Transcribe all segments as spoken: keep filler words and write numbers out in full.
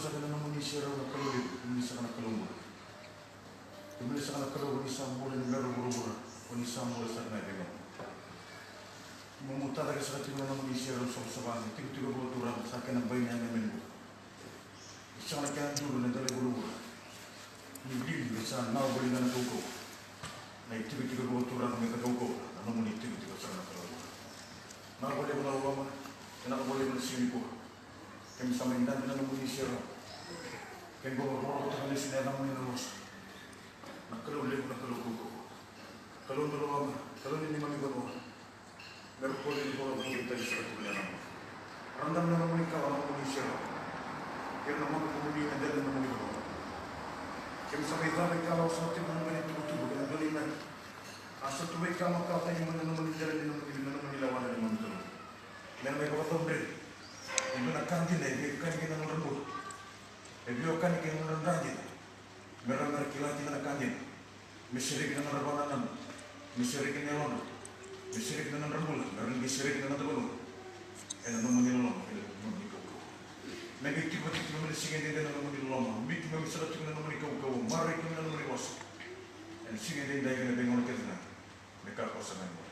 Saka na nomuni serau na Kalou levu, kemuni saka na Kalou bula. Kemuni saka na Kalou, ko ni sa bula ni bera vuravura, ko ni sa bula saka na veigauna. Mo mo tacake saka tiko na nomuni serau savasava, na tikotiko vakaturaga, sa kena bai na yaga me bula. Saka na kena duru na dela i vuravura. Ni liu me sa na voli ga na kaukauwa. Na itikotiko vakaturaga me ka kaukauwa, na nomuni tikotiko saka na Kalou. Na voli na loloma, e na voli na siga nikua. Kemi sa mai dabe na nomuni serau. Kemi vakarokorokotaka lesu na yacamuni na vosa. Na Kalou levu, na Kalou kaukauwa. Kalou na loloma, Kalou ni neimami vanua. Me rokovi ni vanua vakaveitalia sara tiko na yacamuni. Radamu na nomuni kawa, na nomuni serau. Kei na maka nomuni na dela na nomuni vanua. Kemi sa mai cava i kawa, sa tiko na nomuni tukutuku, kei na dua na inaki. A sa tu mai kawa, kawa tani mai na nomuni dela ni nomuni, na nomuni lawana ni nomuni vanua. Me na mai vakacabori. E dua na ka dina e via kani kei na nodra bula. E via kani kei na nodra dra dina. Me ra, me ra kila kina na ka dina. Me sereki na nodra vakanananu. Me sereki na yalodra. Me sereki na nodra bula. Me ra ni sereki na noda vanua. E na nomuni loloma, e na nomuni kaukauwa. Me qai tiko tiko me na siga edaidai na nomuni loloma. Me tiko me saka tiko na nomuni kaukauwa. Maroroi tiko na nomuni vosa. E na siga edaidai kei na veigauna kece ga. Me ka kosa mai mo.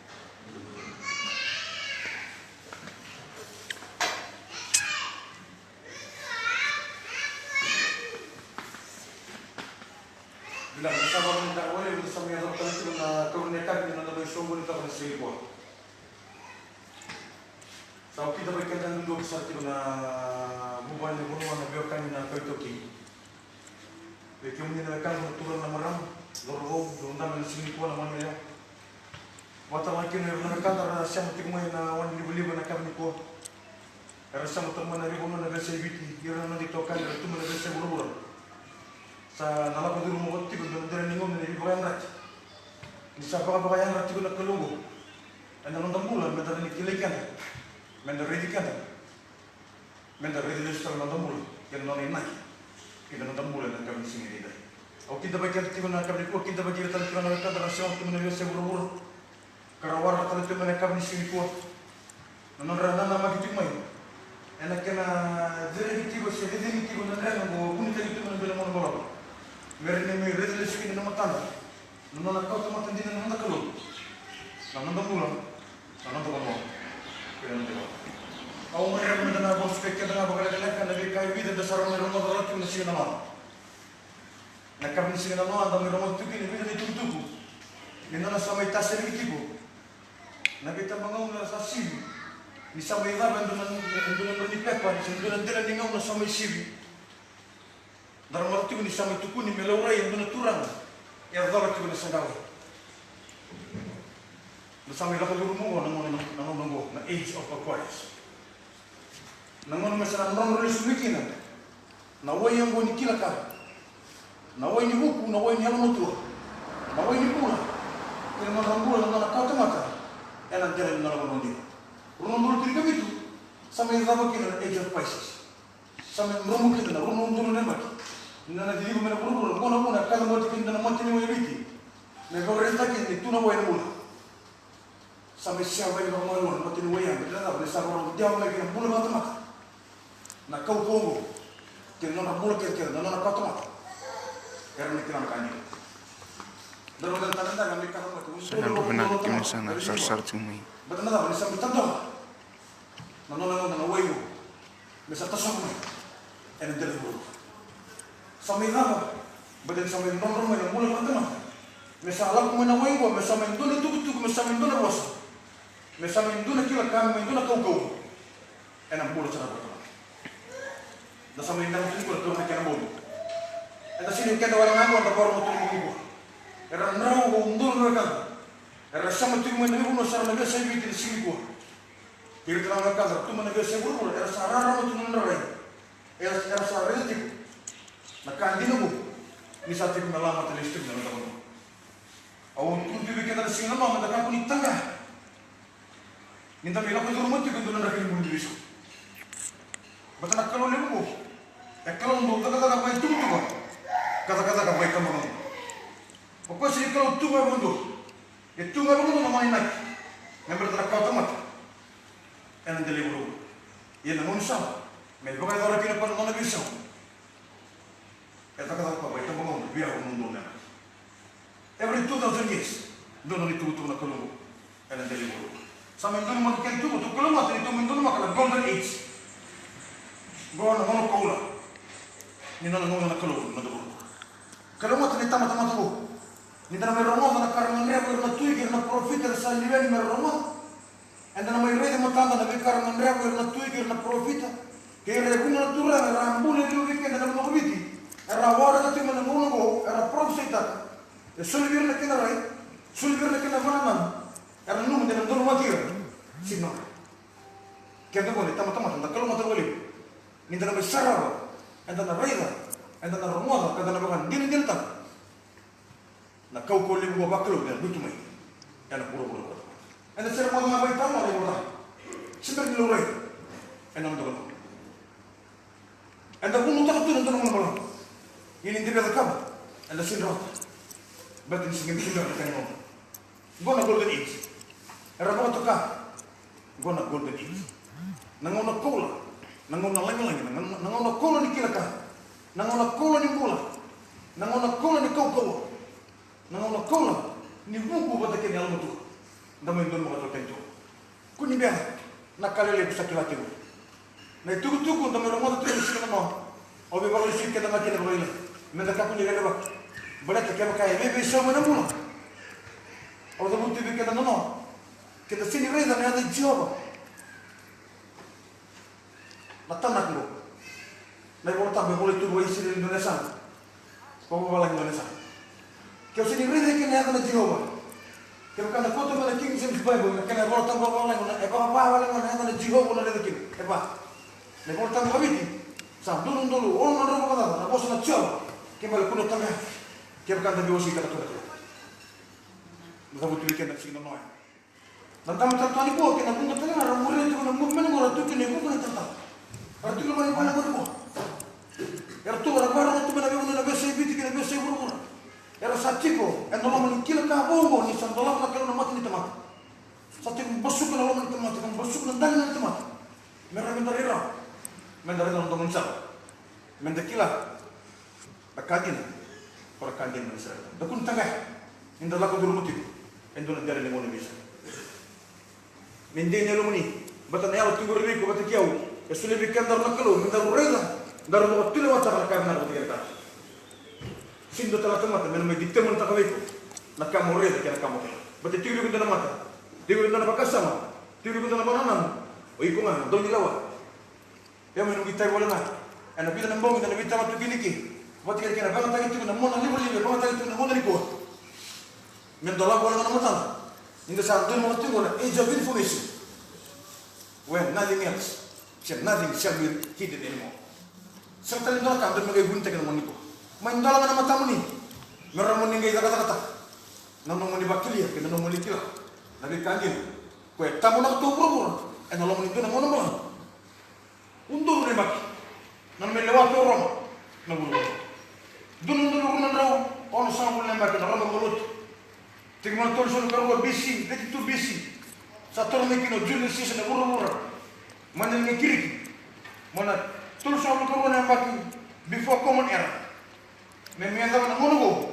Vinaka, ni sa vakarau ni daku vale, ni sa mai yacova tale tiko na kauri ni yakavi ni noda mai soqoni toka na siga nikua. Sa okita vei keda duadua sara tiko na vuvale ni vanua, na veiwekani, na kawa iTaukei. Vei kemuni na wekaqu, na turaga, na marama, cauravou, dou dabe na siga nikua na mani yalewa. Vakatalega kina ira na wekada ra sema tiko mai na wani livaliva na yakavi nikua. Era sema toka mai na veivanua, na veiyasai Viti, ira na noda itokani era tu mai na veiyasai vuravura. Sa na lako curuma vata tiko e dua na dela ni gauna ni veivakayadrati. Ni sa vakavakayadrati tiko na Kalou oqo ena noda bula, meda rawa ni kilai keda, meda raici keda. Meda raici lesu tale na noda bula kei na nona inaki ki na noda bula ena yakavi ni siga edaidai. Au kidavaki keda tiko na yakavi nikua, kidavaki ira tale tiko na wekada ra sema tu mai na veiyasai vuravura ka ra waraka tale tu mai na yakavi ni siga nikua. Na nodra nanamaki tiko mai ena kena cereki tiko se cecegi tiko na drega oqo vunitaki tu mai na dela ni gauna balavu. Me rawa ni mai raici lesu kina na matada. Na nona kauta mata dina na noda Kalou, na noda bula, na noda vanua kei na noda vanua. Au gadreva meda na vosa vei keda ga vakalekaleka na veika e vica eda sa rawa ni rogoca rawa tiko na siga nanoa. Na yakavi ni siga nanoa eda mai rogoca tiko kina e vica na itukutuku ni nona sa mai tasiraki tiko na veitabagauna sa sivi. Ni sa mai cava e dua na, e dua na nodra ni pepa se dua na dela ni gauna sa mai sivi. Da rogoca tiko ni sa mai tukuni me laurai e dua na turaga e cola tiko na saqawai. Da sa mai lako curuma oqo na gauna, na gauna oqo na Age of Aquarius. Na gauna me sa na drodro lesu mai kina na wai oqo ni kila ka, na wai ni vuku, na wai ni yalomatua, na wai ni bula kei na nodra bula na nona kawatamata ena dela ni nona vanua dina. Rua na udolu tinikavitu sa mai cava kina na Age of Pisces. Sa mai dromu kina na rua na udolu na yabaki ni nona ciciva mai na vuravura. Oqo na vuna e kacabote kina na mataniwai e Viti me vakaraitaki ni tu na wai na bula. Sa mai sega vei na vakamalua na mataniwai ya, baleta na cava? Ni sa vakarau dewa mai kina na bula vakatamata. Na kaukauwa oqo kei na nona bula kecekece, na nona kawatamata. Era na kila na ka dina. Daru na tale daga me kacabote. Sa na dru vinaka kemuni sa na sarasara tiko mai. Baleta na cava? Ni sa mai tadola na nona gauna na wai oqo me sa tasogo mai ena dela ni vuravura. Sa mai cava? Baleta ni sa mai drodro mai na bula vakatamata. Me sa lako mai na wai oqo me sa mai dua na itukutuku, me sa mai dua na vosa, me sa mai dua na kila ka, me mai dua na kaukauwa ena bula sara vakatamata. Da sa mai dua na itukutuku na kena bogi. Eda sega ni keda wale ga oqo, da vakarorogo tu na bogi oqo. Era drau vakaudolu na wekada era sema tiko mai na veivanua sara na veiyasai Viti na siga nikua. Kei ira tale ga na wekada ra tu mai na veiyasai vuravura, era sa rarama tu na nodra rai. Era, era sa raica tiko na ka dina oqo ni sa tiko me lamata lesu tiko na noda vanua. Au tukuna tu vei keda na siga nanoa, meda kakua ni taga ni da mai lako curuma tiko e dua na draki ni bula ni veisau. Baleta na Kalou levu oqo e Kalou dau cakacaka vakaitukutuku ka cakacaka vakaitabagauna. O koya sega ni Kalou tu ga vakadua. E tu ga vakadua na nona inaki me baleta na kawatamata ena dela i vuravura. Ia na gauna sa me vakayacora kina o koya na nona veisau, E cakacaka vakaitabaga vei au na dua na yabaki. Every two thousand years, dua na itukutuku na Kalou ena dela ni vuravura. Sa mai donumaki kece tu, tu Kalou mata ni tu mai donumaka na Golden Age. Qo na gauna koula ni nona gauna na Kalou na vuravura. Kalou mata ni tamatamata qo. Ni da na mai rogoca na ka ra gadreva ira na tui kei ira na parofita era sa liwemi me ra rogoca. Eda na mai raica e matada na veika ra gadreva ira na tui kei ira na parofita kei ira e vuqa na turaga era a bula e liu vei keda na vanua ko Viti. Era a waraka tiko mai na gauna oqo, era parofisaitaka. E soli vei ira na kena rai, soli vei ira na kena vakanananu. Era nanuma de na donumaki ira. Sega ni nodra. Keda qo na itabatamata da kalougata vakalevu. Ni da na mai sarava, eda na raica, eda na rogoca ka da na vakadinadinataka na kaukauwa levu vakalou e lutu mai ena vuravura. Eda sega ni rogoca ga vakaitamera e vuravura. Se bera ni laurai ena noda vanua. Eda vunautaka tu na dua na gauna balavu. Ia ni da via cakava, eda sega ni rawata. Baleta ni sega ni biu beka na ka ni gauna. Qo na Golden Age. Era vakatoka. Qo na Golden Age. Na gauna koula. Na gauna lagilagi. Na gauna, na gauna koula ni kila ka. Na gauna koula ni bula. Na gauna koula ni kaukauwa. Na gauna koula ni vuku vata kei na yalomatua. Da mai donumaka tu kina tu. Kua ni bera na ka lelevu sa kila tiko. Na itukutuku da mai rogoca tiko ni siga nanoa. Au via vakalesui keda ga kina vakalailai me da kakua ni rerevaki. Baleta kevaka e veiveisau mai na bula, au cavuti vei keda nanoa, keda sega ni raica na yaca i Jiova. Na tamata qo. Na iVolatabu e volai tu vakaIsireli e dua na yasana. Vakavavalagi e dua na yasana. Ke o sega ni raica kina na yaca na Jiova. Kevaka na koto mai na King James Bible, na kena iVolatabu vakavavalagi, na, e vakavavalagi na yaca na Jiova o na raica kina. E va. Na iVolatabu vakaViti, sa dua na udolu ono na drau vakacaca na vosa na Jiova. Ke bale kua ni o tabea. Kevaka da veiwaseitaka tu na Kalou. Na cavuti vei keda na siga nanoa. Na tamata tani qo kei na vuqa tale ga ra muria tiko na movement qo, ra tu kina e vuqa na italatala. Ra tu kina mai na vale qori qo. Eratou era vakarorogo tu mai na veivanua, na veiyasai Viti kei na veiyasai vuravura. Era sa tiko ena loma ni kila ka vou qo ni sa dolava na Kalou na mata ni tamata. Sa tiko basuka na loma ni tamata, ka basuka na dali ni tamata. Me rawa meda rai rawa. Meda rai na noda gaunisala. Meda kila na ka dina, o na ka dina na Isireli. Da kua ni taqaya ni da lako curuma tiko e dua na dela ni gauna vei Isireli. Me dei na yalomuni, baleta na yalo tiko qori vei iko vata kei au, e solia vei kedaru na Kalou me daru raica, daru vakatulewataka na ka vinaka vata kei na ka. Sega ni dua tale na tamata me na mai determinetaka vei iko na ka mo raica kei na ka mo kila. Baleta e tiko vei iko e dua na mata, tiko vei iko e dua na vakasama, tiko vei iko e dua na vakanananu. O iko ga na dau ni lewa. Ia me noqu itavi wale ga ena vica na bogi da na veitalanoa tu kina eke vata kei na kena vakayagataki tiko na monalivaliva e vakayagataki tiko na gauna nikua. Me dolava wale ga na matada ni da sa donumaka tiko na age of information, where nothing else, se nothing shall be hidden anymore. Sega tale ni dua na ka dodonu me qai vunitaki ena gauna nikua. Mai dola ga na matamuni me rawa moni qai cakacakataka na nomuni vakakilia kei na nomuni kila na veika dina. Koya e tabu na ka tu vuravura ena loma ni dua na gauna balavu. Udolu na yabaki na nona mai lewa tu o Roma na vuravura. Dua na udolu rua na drau onosagavulu na yabaki na Roma Lotu. Tiko mai na tolusagavulu ka rua B C, thirty-two B C. Sa taura mai kina o Julius Caesar na vuravura mai na liga i Kiriki. Mai na tolusagavulu ka rua na yabaki before Common Era. Me, me yacova na gauna qo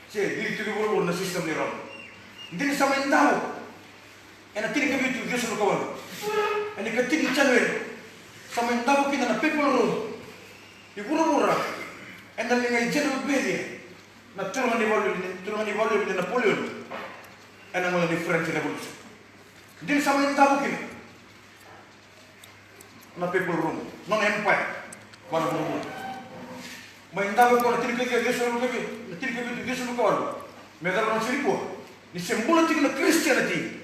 se lili tiko e vuravura na system ni Roma. Dina sa mai davo ena tinikavitu ciwasagavulu ka walu, ena ikatini ni January. Sa mai davo kina na Papal Rome i vuravura ena liga i General Pavia, na turaga ni valu, turaga ni valu ni Napoleon, ena gauna ni French Revolution. Dina sa mai davo kina na Papal Rome, nona empire vua na vuravura. Mai davo e koya na tinikaciwa ciwasagavulu ka vitu, na tinikavitu ciwasagavulu ka walu. Me yacova na siri kua ni se bula tiko na Christianity,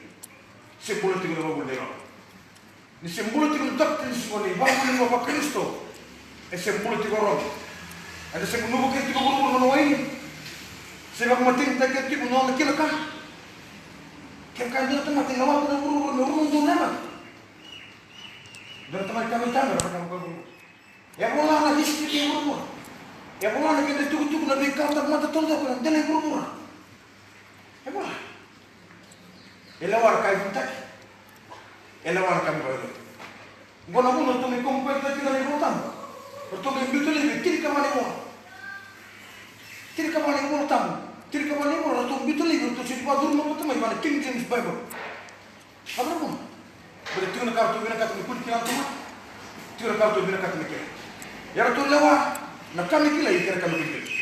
se bula tiko na ivakavuvuli ni Roma. Ni se bula tiko na doctrines qo, na ivakavuvuli qo vaKarisito, e se bula tiko o Roma. Eda se gunuva kece tiko vuravura na nona waini, se vakamatenitaki kece tiko na nona kila ka. Kevaka e dua na tamata e lewa tu na vuravura me rua na udolu na yabaki. Dua na tamata ka veitamera, ka veitamera. E vola na history kei vuravura. E vola na kena itukutuku, na veika tamata taucoko ena dela i vuravura. E vola. E lewa na ka e vunitaki. E lewa na ka me vakayacori. Qo na vuna ratou mai compile-taki kina na iVolatabu. Ratou mai biuta laivi e tinikava na ivola. Tinikava na iVola Tabu. Tinikava na ivola ratou biuta laivi, ratou sega ni vakacuruma vata mai vua na King James Bible. Cava na vuna? Baleta tiko na ka ratou vinakata me kua ni kila na tamata. Tiko na ka ratou vinakata me kila. Ia ratou lewa na ka me kilai kei na ka me kua ni kilai.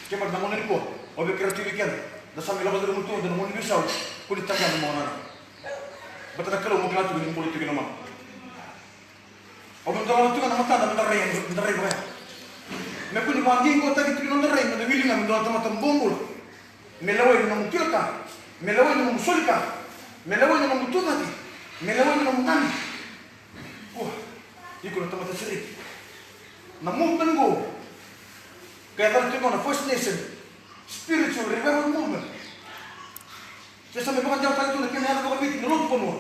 Kemuni na gone nikua, au via kerea tiko vei keda, da sa mai lako curuma tu na noda gauna ni veisau, kua ni taqaya na nomu gauna. Baleta na Kalou mo kila tiko ni bula tiko na mama. Au me dolavi tiko na matada me da rai, me da rai vaya. Me kua ni vakaqiqotaki tiko na noda rai, me da wili ga me dua na tamata bobula. Me lewai na nomu kila ka, me lewai na nomu soli ka, me lewai na nomu tucake, me lewai na nomu gami. Kua, iko na tamata sereki. Na movement qo ka yacana tiko na First Nation Spiritual Revival Movement. Se sa me vakadewataki tu na kena yaca vakaviti na lotu vanua.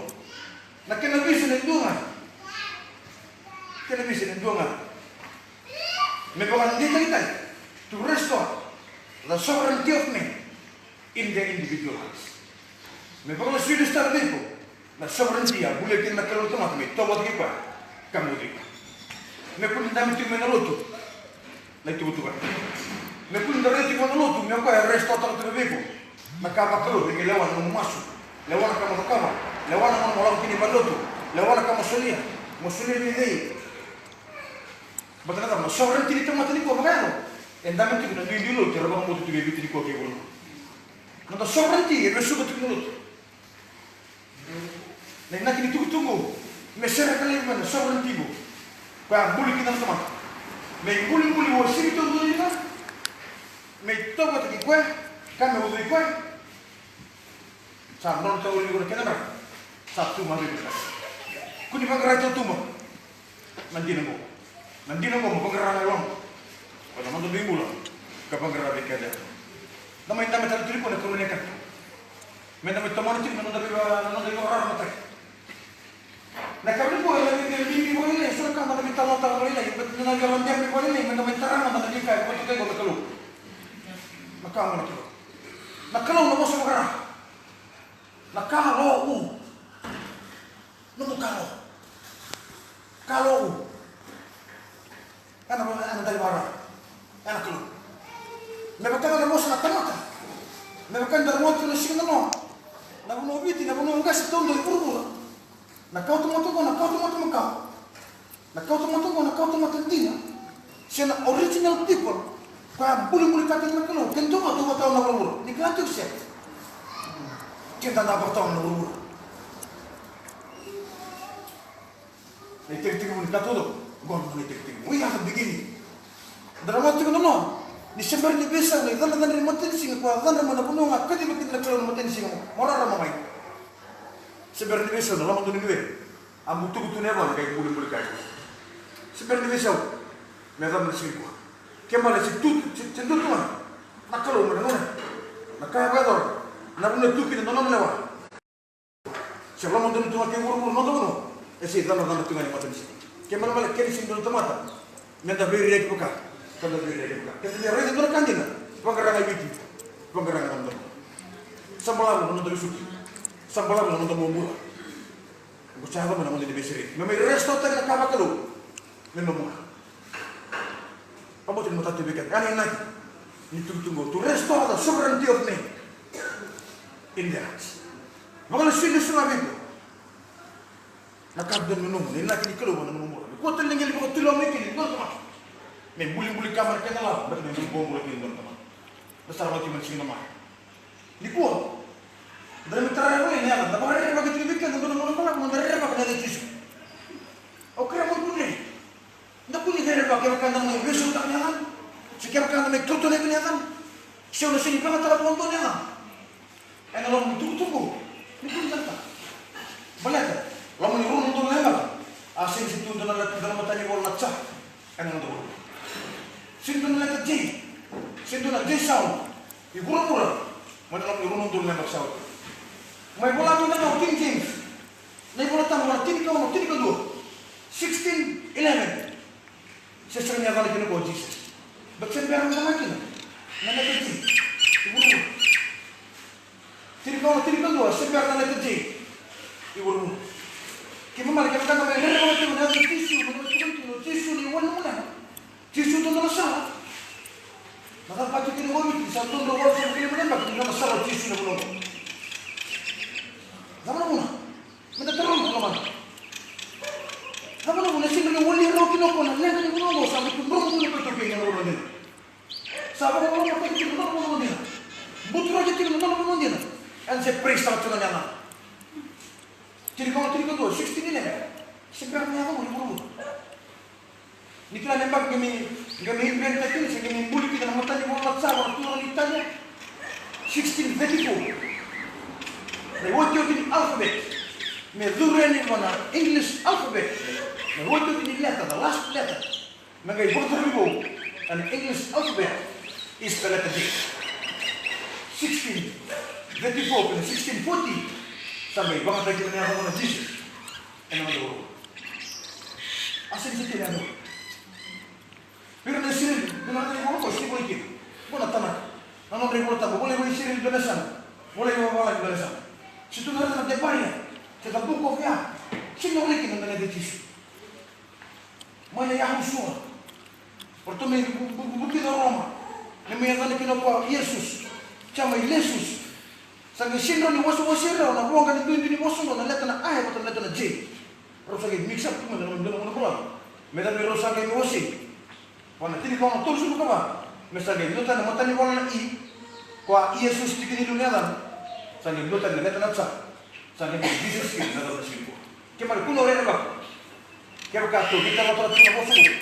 Na kena vision e dua ga. Kena vision e dua ga. Me vakadeitaki, to restore the sovereignty of man in their individual lives. Me vakalesui lesu tale vei iko na sovereignty a bulia kina na Kalou na tamata me itovo vata kei koya ka me ucui koya. Me kua ni dami tiko mai na lotu na ituvatuva. Me kua ni da rai tiko mai na lotu me o koya e restore-taka tiko vei iko na ka vakalou, vei qai lewa na nomu masu, lewa na ka mo cakava, lewa na gauna mo lako kina i valenilotu, lewa na ka mo solia, mo solia vei cei. Baleta na cava? Na sovereignty ni tamata nikua vakayalo e dami tiko na duidui lotu era vakabauta tiko e Viti nikua kei Viti. Na noda sovereignty e vesuka tiko na lotu. Na inaki ni tukutuku me sereka laivi mai na sovereignty qo. Koya a buli kina na tamata me ibulibuli uasivi taudua ni ka, me itovo vata kei koya ka me ucui koya. Sa nona tauri iko na kena draki. Sa tu mai vei iko. Kua ni vaqara e tautuba. Na dina qo. Na dina qo mo vaqara na yalomu. Ko na noda dui bula ka vaqara vei keda. Da mai dame tale tiko na kau na kata. Me da mai tomana tiko na noda veiva, na noda veivakararamataki. Na ka vei koya na vei bibi vakalailai, so na ka mada vei talanoataka vakalailai, baleta na vei yalo deme vakalailai, me da mai tara mada na veika e vakatokai iko na Kalou. Na ka gona tiko. Na Kalou na vosa vakara. Na Kalou. Nomu Kalou. Kalou. Ena, ena dali vara. Ena Kalou. Me vaka na vosa na tamata. Me vaka ni da rogoca na siga nanoa. Na vanua o Viti, na vanua o qase taudua e vuravura. Na kawa tamata qo, na kawa tamata makawa. Na kawa tamata qo, na kawa tamata dina. Se na original people. Koya a bulibuli ka kina na Kalou. Keda tou vakatawa na vuravura. Ni kila tiko se. Keda da vakatawa na vuravura. Na itekitekivu ni ka taucoko, qo na itekitekivu. We are the beginning. Da rogoca tiko na noa ni se bera ni veisau na icadricadra ni matanisiga, koya cadra mai na vanua ga kaciva kina na Kalou na matanisiga, mo rarama mai. Se bera ni veisau na loma donu ni were, a butubutu na yavana qai bulibuli kaya. Se bera ni veisau na icadricadra ni siga nikua. Ke bale se tu, se, se tu tu ga na Kalou mai na gauna, na ka e vakayacora, na vanua e tu kina na nona lewa. Se loma donu tu ga kei vuravura na noda vanua. E se icadricadra tu ga ni matanisiga. Kena ibalebale keda sega ni dua na tamata me da veiraiyaki vaka, ka da veiraiyaki vaka. Keda via raica e dua na ka dina, vaqara ga i Viti, vaqara ga na noda vanua. Sa balavu na noda vesuki. Sa balavu na noda bobula. Qo sa yaco mai na gauna ni veisereki me mai restore-taki na ka vakalou. Me nomu ga. Vakabauta ni matata vei keda. Ya na inaki ni tukutuku qo, to restore the sovereignty of man in their hearts. Vakalesui lesu ga vei iko na ka dodonu me nomu, na inaki ni Kalou ena nomu bula. Me kua tale ni qai vakatulewa mai kina e dua na tamata me bulibuli kama na kena lawa, baleta me bobula kina e dua na tamata. Da sa rogoca tiko mai na siga na Mate. Nikua da na mai tara rawa na yaca, da vakarerevaka tiko vei keda e dua na gauna balavu, da rerevaka na yaca i Jisu. Au kerea mo kudre. Da kua ni rerevaka kevaka da mai veisautaka na yacana, se kevaka da mai kauta laivi na yacana, se au na sega ni vakayagataka vakadua na yacana. Ena loma ni tukutuku, ni kua ni yagataka. Baleta loma ni rua na udolu na yabaki, a sega ni se tu dua na leta, dua na matanivola na ja ena noda vuravura. Sega ni dua na leta J, sega ni dua na J sound i vuravura mai na loma ni rua na udolu na yabaki sa oti. Mai vola tu na ka o King James, na iVola Tabu, na tinikaono, tinikadua, sixteen eleven. Se sega ni yacana kina ko Jisas. But se bera na yacana kina na leta J i vuravura. Tinikaono, tinikadua, se bera na leta J i vuravura. Keimami mani kevaka da mai rerevaka tiko na yaca i Jisu, mai na mai tukuni tiko o Jisu na iwali ni nomu leqa. Jisu dodonu na sala. Na cava e tiko kina o Viti, sa dua na drau walusagavulu ka lima na yabaki ni nona sala o Jisu na vanua oqo. Cava na vuna? Meda taroga na lomada. Cava na vuna e sega ni wali rawa kina o koya na leqa ni vanua oqo, sa mai tu dromu tu na kai toki ena vanua dina. Sa vakaroromataki tiko na nona vanua dina. Buturaki tiko na nona vanua dina. Ena se praise taka tiko na yacana. Tini ka ono, tini ka dua, sixteen eleven. Se bera na yaca oqo ni vuravura. Ni kila na yabaki qai mai, qai mai invent-taki kina, se qai mai buli kina na matanivola na Java, na turaga ni Italia. Sixteen thirty-four. Na iotioti ni alphabet. Me curu yani vua na English alphabet. Na iotioti ni letter, the last letter. Me qai vakacurumi vou, and English alphabet is the letter J. Sixteen thirty-four kei na sixteen forty, sa qai vakayagataki kina na yaca oqo na Jesus. Ena noda vuravura. A sega ni se tu na yaca oqo. Vei ira na Isireli, na yaca oqo, sega ni volai kina. Qo na tanaka. Na nodra iVola Tabu, volai vei Isireli beka sara. Volai vei vavalagi beka sara. Se tu na yaca na Devaria, se the Book of Yah. Sega ni volai kina na yaca i Jisu. Mai na Yahushua. O ratou mai vu-, vu-, vukica o Roma. Mai yacana kina o koya Iesus. Sa mai Lesus. Sa qai sega ni wasewase rawa na voqa ni duidui ni vosa oqo na letter na I vata na letter na J. Rau sa qai mix up tu mai na noda gauna balavu. Me cava me rau sa qai mai wasei. Vua na tini ka ono tolusagavulu ka va. Me sa qai dua tani na matanivola na I. Koya Iesus tiki ni liu na yacana. Sa qai dua tani na letter na J. Sa qai mai Jesus kina na yacana na siga nikua. Kemuni kua ni raica vaka. Kevaka tou veitalanoataka tu na vosa vou,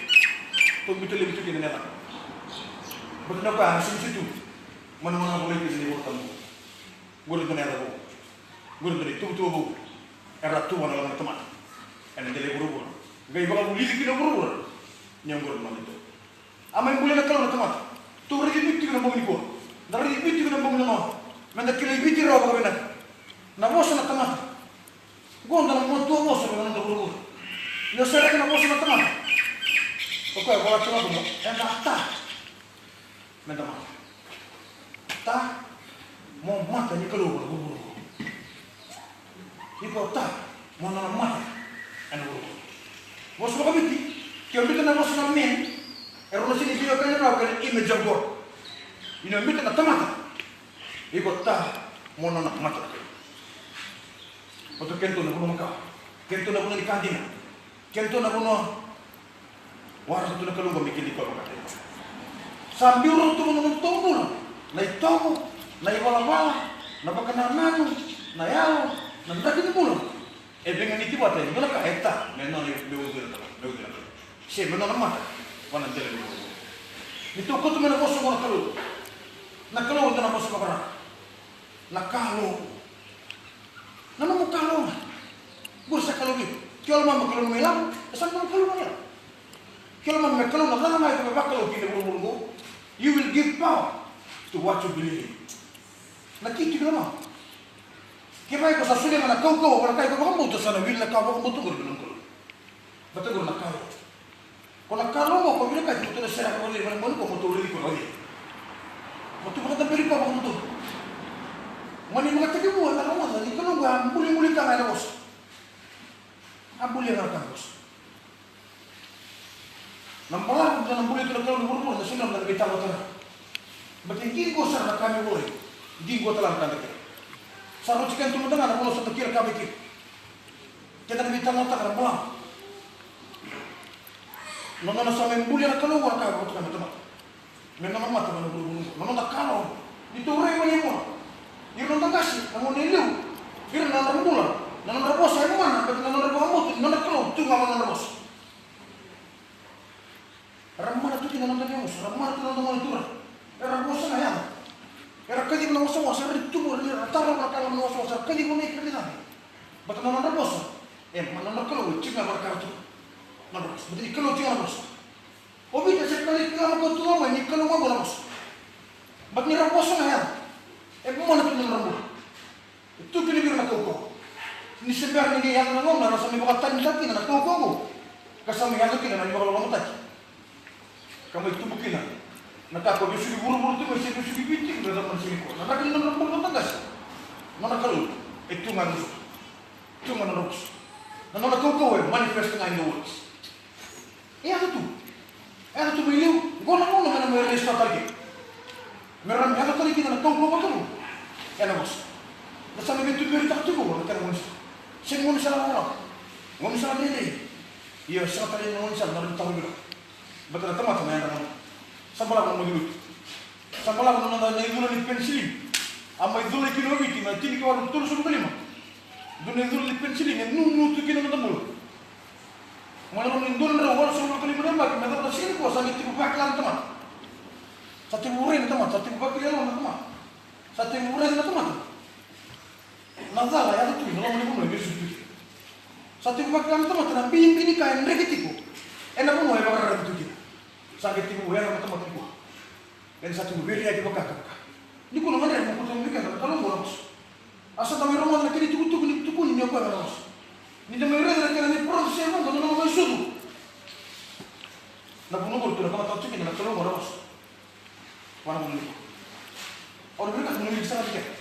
tou biuta laivi tu kina na yacana. Baleta na ka e sega ni se tu. Mai na gauna volai kina na iVola Tabu. Qori dua na yaca vou. Qori dua na ituvatuva vou. Era tu vua na loma ni tamata. Ena dela i vuravura. Qai vakavulici kina vuravura. Ni oqori na nona itovo. A mai bulia na Kalou na tamata. Tou raici Viti tiko na bogi nikua. Da raici Viti tiko na bogi nanoa. Meda kilai Viti rawa vakavinaka. Na vosa na tamata. Qo dua na matua vosa vei na noda vuravura. Ni o sereka na vosa na tamata. O koya e vola tiko vaqo, eda ta. Meda mata. Ta mo mata ni Kalou vakavuravura. Iko ta mo nona mata ena vuravura. Vosa vakaviti, ke o biuta na vosa na man, e rau na sega ni veiwekani rawa kei na image of God. Ia ni o biuta na tamata, iko ta mo nona mata. Baleta o kedatou na vanua makawa. Kedatou na vanua ni ka dina. Kedatou na vanua waraka tu na Kalou me keda ni koya vakataki. Sa biu rawa tu na nodatou bula, na itovo, na ivalavala, na vakanananu, na yalo, na draki ni bula. E veiganiti vata e dua na ka e ta me nona, me ucui na Kalou, me ucui na Kalou. Se me nona mata vua na dela ni vuravura. Ni tou kauta mai na vosa oqo na Kalou. Na Kalou e dua na vosa vakarau. Na Kalou. Na nomu Kalou ga. Qori sa Kalou vei iko. Ke o lomama me Kalou mai lavo, e sa nomu Kalou ga mai lavo. Ke o lomama me Kalou na cava ga iko me vakalou kina e vuravura oqo. You will give power to what you believe in. Na key tiko e lomama. Kevaka iko sa solia ga na kaukauwa vua na ka iko vakabauta, sa na wili na ka vakabauta oqori vei nomu Kalou. Baleta oqori na Kalou. Ko na Kalou mo ko vinakati mo tou na seraka vakalailai mai na bogi nikua mo tou raici koya na wai. Mo tou vakadaberi koya vakamuduo. Mani vakatekivu ena rogoca ni Kalou qo a bulibulia ga ena vosa. A bulia ga na ka na vosa. Na balavu na bulia tu na Kalou na vuravura na sega ni na veitalanoataka. Baleta e qiqo sara na ka me volai. Qiqo tale na ka da kere. Sa rauti keda tu mada ga na vanua sa da kila ka vei keda. Keda na veitalanoataka na balavu. Na nona sa mai bulia na Kalou vua na ka e vakatokai na tamata. Me nona mata mai na vuravura oqo. Na noda Kalou. Ni tou rai mai na ivola. Ira na noda qase, na gone e liu. Ira na nodra bula. Na nodra vosa e mana, baleta na nodra vakabauta ni nodra Kalou tu ga mai na nodra vosa. Era mana tu kina na noda veiyavusa, era mana tu na noda gone turaga. Era vosa na yaca. Era kaciva na wasawasa, era tubu, era tarova na ka na wasawasa, era kaciva na ikeli cake. Baleta na nodra vosa, e, na nodra Kalou e tiko ga vata kei iratou. Na nodra vosa, baleta ni Kalou tiko ga na vosa. O Viti e sega ni kila na ka tu ga mai ni Kalou ga qo na vosa. Baleta ni ra vosa ga ya, e mana tu na nodra bula. E tu kina vei ira na kaukauwa. Ni se bera ni qai yaco na gauna ra sa mai vakatanitaka kina na kaukauwa qo. Ka sa mai yaco kina na ivakalougatataki. Ka mai tubu kina na ka ko vesuki vuravura tu mai se vesuki Viti tiko me yacova na siga nikua. Na draki ni nodra bula na noda qase. Nona Kalou e tu ga na vosa. Tu ga na nodra vosa. Na nona kaukauwa e manifest ga in the words. E yaco tu. E yaco tu mai liu. Qo na gauna me na mai restore tale kina. Me ra me yaco tale kina na kaukauwa vakaturaga ena vosa. Na sa me veituberitaka tiko na kena gaunisala. Sega ni gaunisala rawarawa. Gaunisala dredre. Ia sega tale na gaunisala na rawa ni taro vila. Baleta na tamata na yadra na. Sa balavu na moce lutu. Sa balavu na noda na icula ni penicillin. A mai cula i kina o Viti na tinikawalu tolusagavulu ka lima. Dua na icula ni penicillin e nunu tu kina na noda bula. Mai na loma ni dua na drau walusagavulu ka lima na yabaki me yacova na siga nikua sa qai tiko vakila na tamata. Sa tiko vure na tamata, sa tiko vakila na tamata. Sa tiko vure na tamata. Na cala e yaco tu na loma ni vanua e vesu tu. Sa tiko vakila na tamata na bibi ni ka e dreke tiko ena vanua e vakararavi tu kina. Sa qai tiko vure na tamata nikua. Ena sa tiko vere yaki vaka ka vaka. Nikua na gadreva mo kauta mai vei keda na Kalou qo na vosa. A sa da mai rogoca na kena itukutuku ni tukuni ni o koya na vosa. Ni da mai raica na kena ni prophecy e vuqa na nona mai sucu. Na vanua qori tu na vagataka tiko kina na Kalou qo na vosa. Vua na vanua nikua. Au na vinakata mo wilika sara vei keda.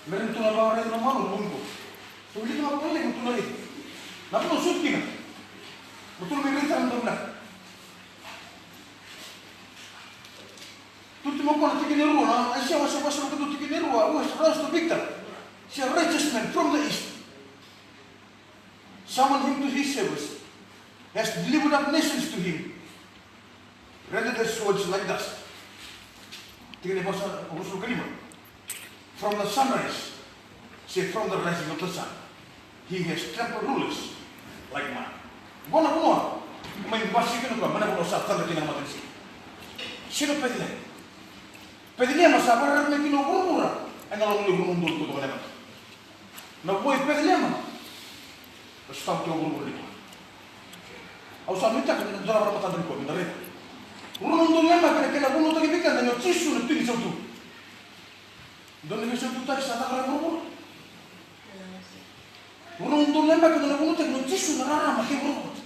Me rawa ni tu na vakaraica na Kalou na vanua nikua. Tou wilika mada na vanua nikua, tou na raica. Na vanua sucu kina. Mo tou na mai raica na vanua vinaka. Tutu mai o koya na tikina e rua, na Aisea wase, wase rua, tikina e rua, who has roused the victor. Say, a righteous man from the east. Summon him to his service. Has delivered up nations to him. Rendered their swords like dust. Tikina e wase, wase rua ka lima. From the sunrise, say, from the rising of the sun, he has trampled rulers like mud. Qo na vanua mai basika kina o koya, mai na vanua sa cabe kina na matanisiga. Sega ni Peceliema. Peceliema sa vakararavi mai kina o vuravura ena loma ni rua na udolu toka na yabaki. Na vua i Peceliema e sotava tiko o vuravura nikua. Au sa nuitaka ni na dolava na matada nikua me da raica. Rua na udolu na yabaki na kena vunautaki vei keda ni o Jisu na Tui ni Sautu. Dua na veisaututaki sa caka na vuravura. Rua na udolu na yabaki dua na vunautaki ni o Jisu na rarama kei vuravura.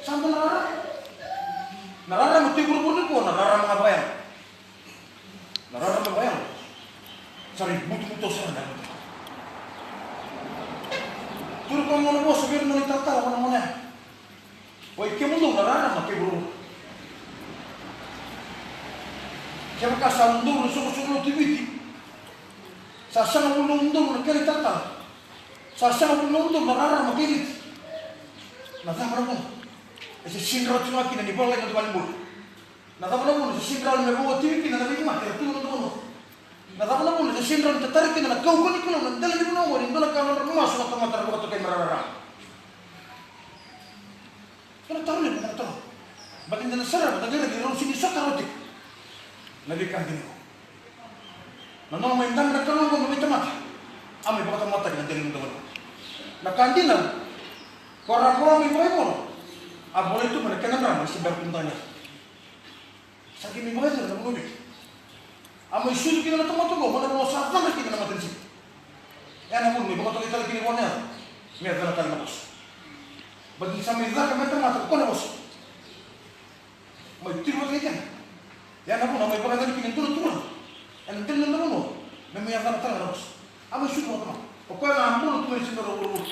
Sa dua na rarama. Na rarama kei vuravura nikua na rarama ga vakayago. Na rarama vakayago sa rui butubutao sara na yalo. Tukuna na vosa vei ira na nona italatala vua na gone ya. Oi kemudou na rarama kei vuravura. Kevaka sa udolu na soqosoqo lotu i Viti, sa sega voli na udolu na kena italatala, sa sega voli na udolu na rarama kei Viti, na cava na vuna e se sega ni rawa tiko ga kina ni vakalai na noda valenibula? Na cava na vuna e se sega ni rawa me vakaotivi kina na veimate era tu ena noda vanua? Na cava na vuna e se sega ni rawa ni tatara kina na kaukauwa ni Kalou na dela ni vanua oqori? Dua na ka na nodra masu na tamata era vakatokai me ra rarama. Dua na taro levu, dua na taro. Baleta ni da na sarava, da qai raica ni rau sega ni sota rawa tiko na veika dina oqo. Na nona mai dabe na Kalou oqo me mai tamata, a mai vakatamataki na dela ni noda vanua. Na ka dina, ko ra ko ra mai vakaivoro, a volai tu mai na kena drama, se bera tu mada ga ni yaco. Sa qai mai vakayacori na vanua Viti. A mai sucu kina na tamata oqo mai na vanua sa cabe kina na matanisiga. Ya na vuna ni vakatokai tale kina vua na yaca me yacana tale na vosa. Baleta ni sa mai caka me tamata ko koya na vosa. Mai tiko vata kei keda. Ya na vuna mai vakayacani kina e dua na turaga ena dela ni noda vanua me mai yacana tale na vosa. A mai sucu vakatamata. O koya ga a bula tu mai na siga ni vuravura.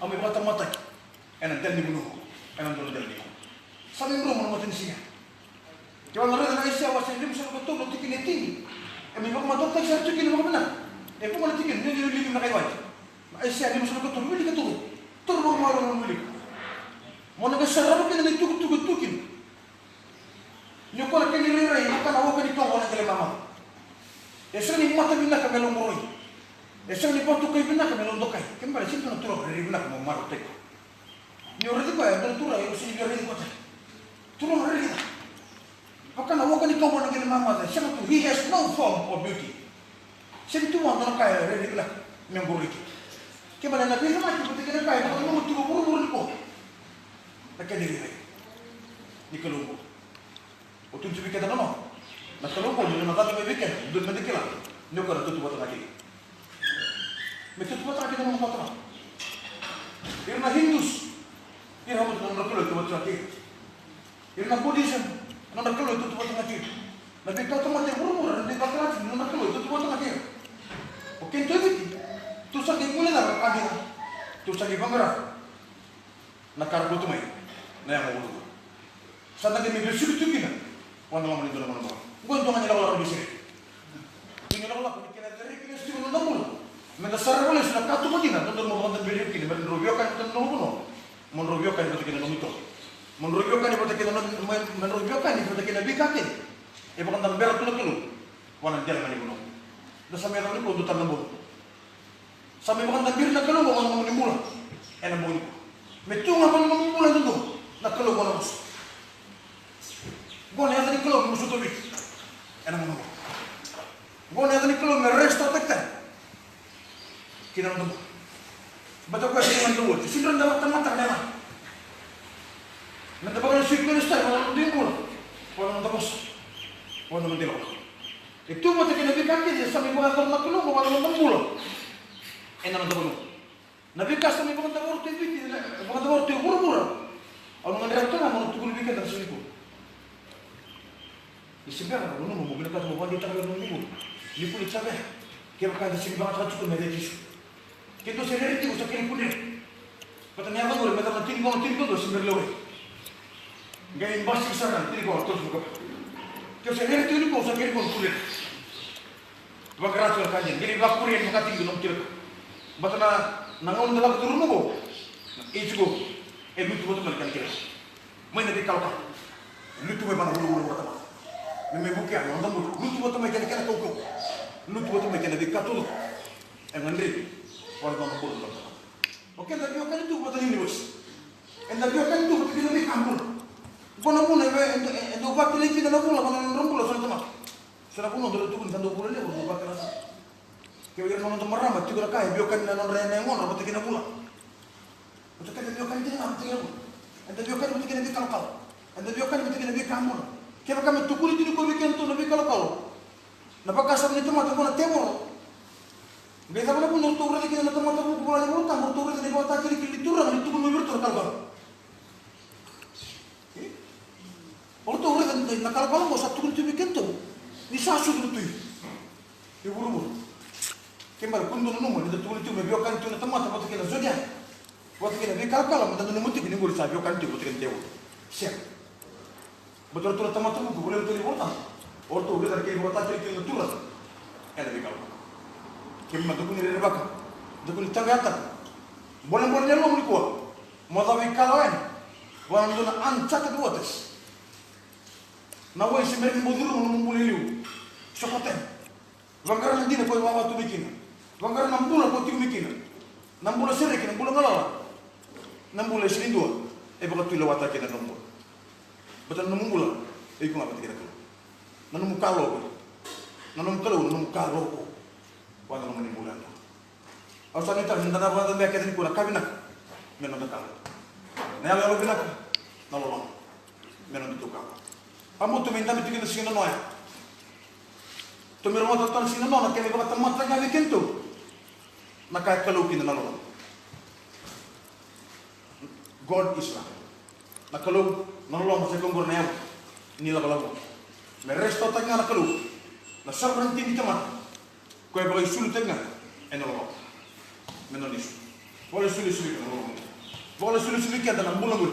A mai vakatamataki ena dela ni vanua, ena dua na dela ni vanua. Sa mai dromu na matanisiga. Kevaka da raica na Aisea wase limasagavulu ka tolu na tikina e tini, e mai vakamatatataki sara tiko kina vakavinaka. E vuqa na tikina, ni o wilika vinaka i wai. Na Aisea limasagavulu ka tolu, wilika tu. Toro vakamalua na wilika. Mo na qai sarava kina na itukutuku e tu kina. Ni o koya na kena irairai vaka na oka ni kawa na qele mamaca. E sega ni mata vinaka me lomuroi. E sega ni vakatokai vinaka me lodokai. Kena ibalebale sega ni dua na turaga rairai vinaka mo marautaki koya. Ni o raici koya e dua na turaga, o sega ni via raici koya tale. Turaga rairai ca. Vaka na oka ni kawa na qele mamaca. Sega tu, he has no form or beauty. Sega tu vua na ka e rairai vinaka me qoroiki. Kena ibalebale na veicalati vata kei na ka e vakananuma tiko vuravura nikua. Na kena irairai ni Kalou oqo. O tukuna vei keda na nona, na Kalou oqo ni nona cabe mai vei keda, dodonu meda kila ni o koya na tautauvata ga kece. Me tautauvata ga kece na nona vakatamata. Ira na Hindus, ira na nodra kalou e tautauvata ga kece. Ira na Buddhism, na nodra kalou e tautauvata ga kece. Na veitautauvata e vuravura, na veitautauvata, na nodra kalou e tautauvata ga kece. O keda e Viti, tou sa qai guilecava na ka dina, tou sa qai vaqara na ka ra kauta mai na yago vuravura. Sa da qai mai vesuki tu kina vua na loma ni dua na gauna balavu. Oqo e dua ga ni lakolako ni veisere. Dua ni lakolako ni kena cereki lesu tiko na noda bula. Meda sarava lesu na katuba dina, dodonu mo vakadaberi kina, me drau veiwekani vata na nomu vanua. Mo drau veiwekani vata kei na nomu itovo. Mo drau veiwekani vata kei na nomu, me, me drau veiwekani vata kei na veika kece e vakadabera tu na Kalou vua na dela ga ni vanua. Da sa mai yacova nikua dua tale na bogi. Sa mai vakadaberi na Kalou vua na nomuni bula ena bogi nikua. Me tu ga vua na nomu bula e dodonu na Kalou vua na vosa. Qo na yaca ni Kalou me masuta Viti ena gauna oqo. Qo na yaca ni Kalou me restore-taki tale kina noda bula. Baleta o koya sega ni dau oti, sega ni dau matamata na yaca. Meda vakalesui koya lesu tale vua na noda bula, vua na noda vosa, vua na noda ilakolako. E tu vata kei na veika kece sa mai vakayacora na Kalou vua na noda bula ena noda vanua. Na veika sa mai vakadavora tu e Viti, na vakadavora tu e vuravura. Au na gadreva tale ga mo na tukuna vei keda na siga nikua. Ni se bera, nanuma mo vinakata mo vakadeitaka vei ira na nomu bula. Ni kua ni sa bera. Kevaka eda sega ni vakayagataka tiko na rere tiko. Ke dua se rere tiko sa kere kudre. Baleta na yaca qori me yacova na tini ka ono, tini ka dua se bera laurai. Qai basika sara na tini ka ono, tolusagavulu ka va. Ke o se rere tiko nikua sa kere kudre. Vaqara tiko na ka dina, qai ni vakuria ni vakataki na nomu kilaka. Baleta na, na gauna da lako curuma qo, na age qo, e lutu vata mai na kena kilaka. Mai na veikalokalo. Lutu mai vua na vuravura vakatamata. Me, me vukea na noda bula. Lutu vata mai kena, kena kaukauwa. Lutu vata mai kena veika taucoko. E gadrevi vua na noda bula vakatamata. O keda veiwekani tu vata na universe. Eda veiwekani tu vata kei na veika bula. Qo na vuna e, e, e, e dau vakilai kina na vula vua na nodra bula so na tamata. So na vanua dau tukuni sa dau bula levu, dau vakila sara. Kevaka ira na noda marama tiko na ka e veiwekani na nodra yagodra vata kei na vula. Vata kei na veiwekani kina vata kei na vula. Eda veiwekani vata kei na veikalokalo. Eda veiwekani vata kei na veika bula. Kevaka me tukuni tiko vei kedatou na veikalokalo, na vakasama ni tamata qo na tevoro. Qai cava na vuna o ratou raica kina na tamata vuku vua na iVolatabu, o ratou raica na ivakatakilakila ni Turaga ni tukuna mai vei iratou na kalokalo. O ratou raica na kalokalo qo sa tukuni tu vei kedatou ni sa sucu na Tui e vuravura. Ke bale kua ni dua nanuma ni da tukuna tiko me veiwekani tiko na tamata vata kei na zodiac, vata kei na veikalokalo, meda nanuma tiko ni qori sa veiwekani tiko vata kei na tevoro. Sega. Baleta o ratou na tamata vuku, voleka tu na iVolatabu, o ratou raica na kena ivakatakilakila na Turaga ena veikalokalo. Keimami da kua ni rerevaka, da kua ni taqayataka. Bolebole na yalomu nikua. Mo cava ikalawa yani vua na dua na uncharted waters. Na wai se bera ni mo curuma na nomu bula e liu. Sokota yani. Vaqara na dina ko e wawa tu mai kina. Vaqara na bula ko tiko mai kina. Na bula sereki, na bula galala. Na bula e sega ni dua e vakatulewataka kina na nomu bula. Baleta na nomu bula e iko ga vata kei na Kalou. Na nomu ka lo ko, na nomu Kalou, na nomu ka lo ko. Vua na nomuni bula yadua. Au sa nuitaka ni da na vakacabea kece nikua na ka vinaka me noda ka lo. Na yaloyalo vinaka, na loloma me nodatou ka lo. Au mo tou mai dabe tiko ena siga nanoa ya. Tou mai rogoca toka na siga nanoa na kena ivakatamata ga vei kedatou na ka e Kalou kina na loloma. God is love. Na Kalou, na loloma sa ikoya qori na yavu ni lakolako. Me restore-taki ga na Kalou na sovereignty ni tamata. Koya e vakaisulutaki ga ena loloma. Me nona isulu. Vakaisulutaki ga na loloma. Vakaisulutaki keda na bula qori.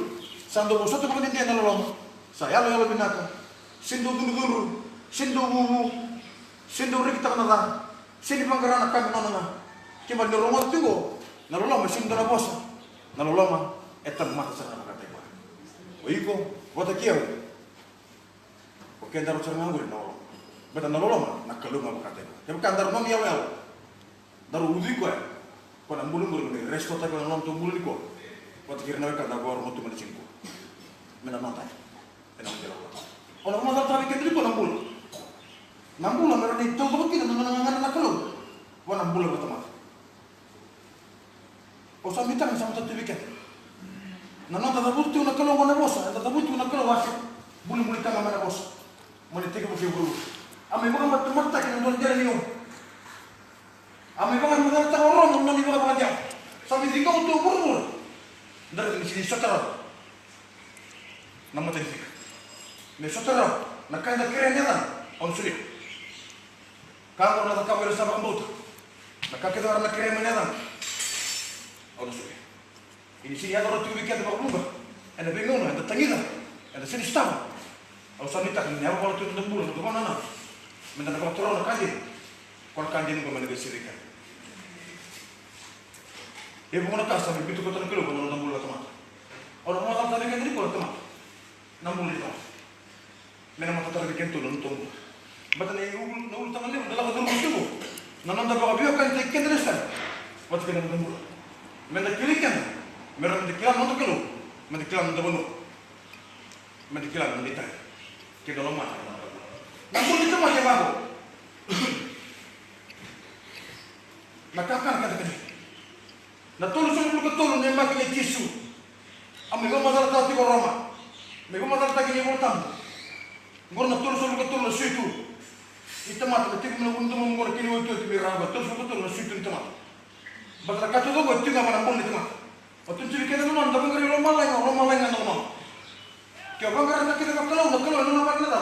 Sa dau vosota vakadede na loloma. Sa yaloyalo vinaka. Sega ni dau cudrucudru. Sega ni dau vuvu. Sega ni dau rekitaka na ca. Sega ni vaqara na ka me nona ga. Kevaka ni rogoca tiko na loloma, e sega ni dua na vosa. Na loloma e tamata sara ga vakataki koya. O iko vata kei au, o kedaru sara ga qori na loloma. Baleta na loloma na Kalou ga vakataki koya. Kevaka daru nona iyaloyalo, daru ucui koya, koya na bula qori me restore-taki koya na nodatou bula nikua. Vata kei ira na wekada daru vakarorogo tu mai na siga nikua. Me na noda. Ena noda iyaloyalo. O na vakamacalataka vei keda nikua na bula. Na bula me rawa ni taucoko kina na nona gagana na Kalou vua na bula vakatamata. Au sa nuitaka ni sa matata tu vei keda. Na noda cavuta tiko na Kalou qo na vosa, eda cavuta tiko na Kalou, a se bulibuli taga mai na vosa. Mo ni tekivu se vuravura. A mai vakamatamataki na dua dela ni o. A mai vakamacalataka o Roma na nona ivakavakadewa. Sa mai ciqoma tu o vuravura. Da raica ni sega ni sota rawa na mata ni fika. Me sota rawa na ka eda kerea na yacana, au na solia. Ka qo na cakava ira sa vakabauta. Na ka kece ga era na kerea mai na yacana, au na solia. Ia ni sega ni yaco rawa tiko vei keda vakavuqa ena veigauna eda tagica, eda sega ni sotava. Au sa nuitaka ni na yavala tu na noda bula, noda vakanananu, meda na vakatorova na ka dina. Ko na ka dina qo me na qai sereka. E vuqa na ka sa mai biuta koto na Kalou vua na noda bula na tamata. Au na vakamacalataka vei keda nikua na tamata, na bula ni tamata. Me na matataka vei kedatou na nodatou bula. Baleta na ulu, na ulutaga levu da lako curuma tiko na noda vakaveiwekanitaki keda na Isireli vata kei na noda bula. Meda kilai keda, me rawa meda kila na noda Kalou, meda kila na noda vanua, meda kila na noda itavi. Keda lomana na noda bula. Na bula ni tamata e vaqo. Na kakana keda kece. Na tolusagavulu ka tolu na yabaki nei Jisu. A mai vakamacalataka tiko o Roma. Mai vakamacalataki ena iVolatabu. Oqo na tolusagavulu ka tolu na suitu ni tamata, na tiko mai na vunidomomu oqo na kena iotioti mai ra oqo, tolusagavulu ka tolu na suitu ni tamata. Baleta na ka taucoko e tiko ga vua na bula ni tamata. O tukuna vei keda na lomana, da vaqarai lomalagi, o lomalagi ga na lomana. Ke o vaqara na kena vakalou, na Kalou ena lomana na cava?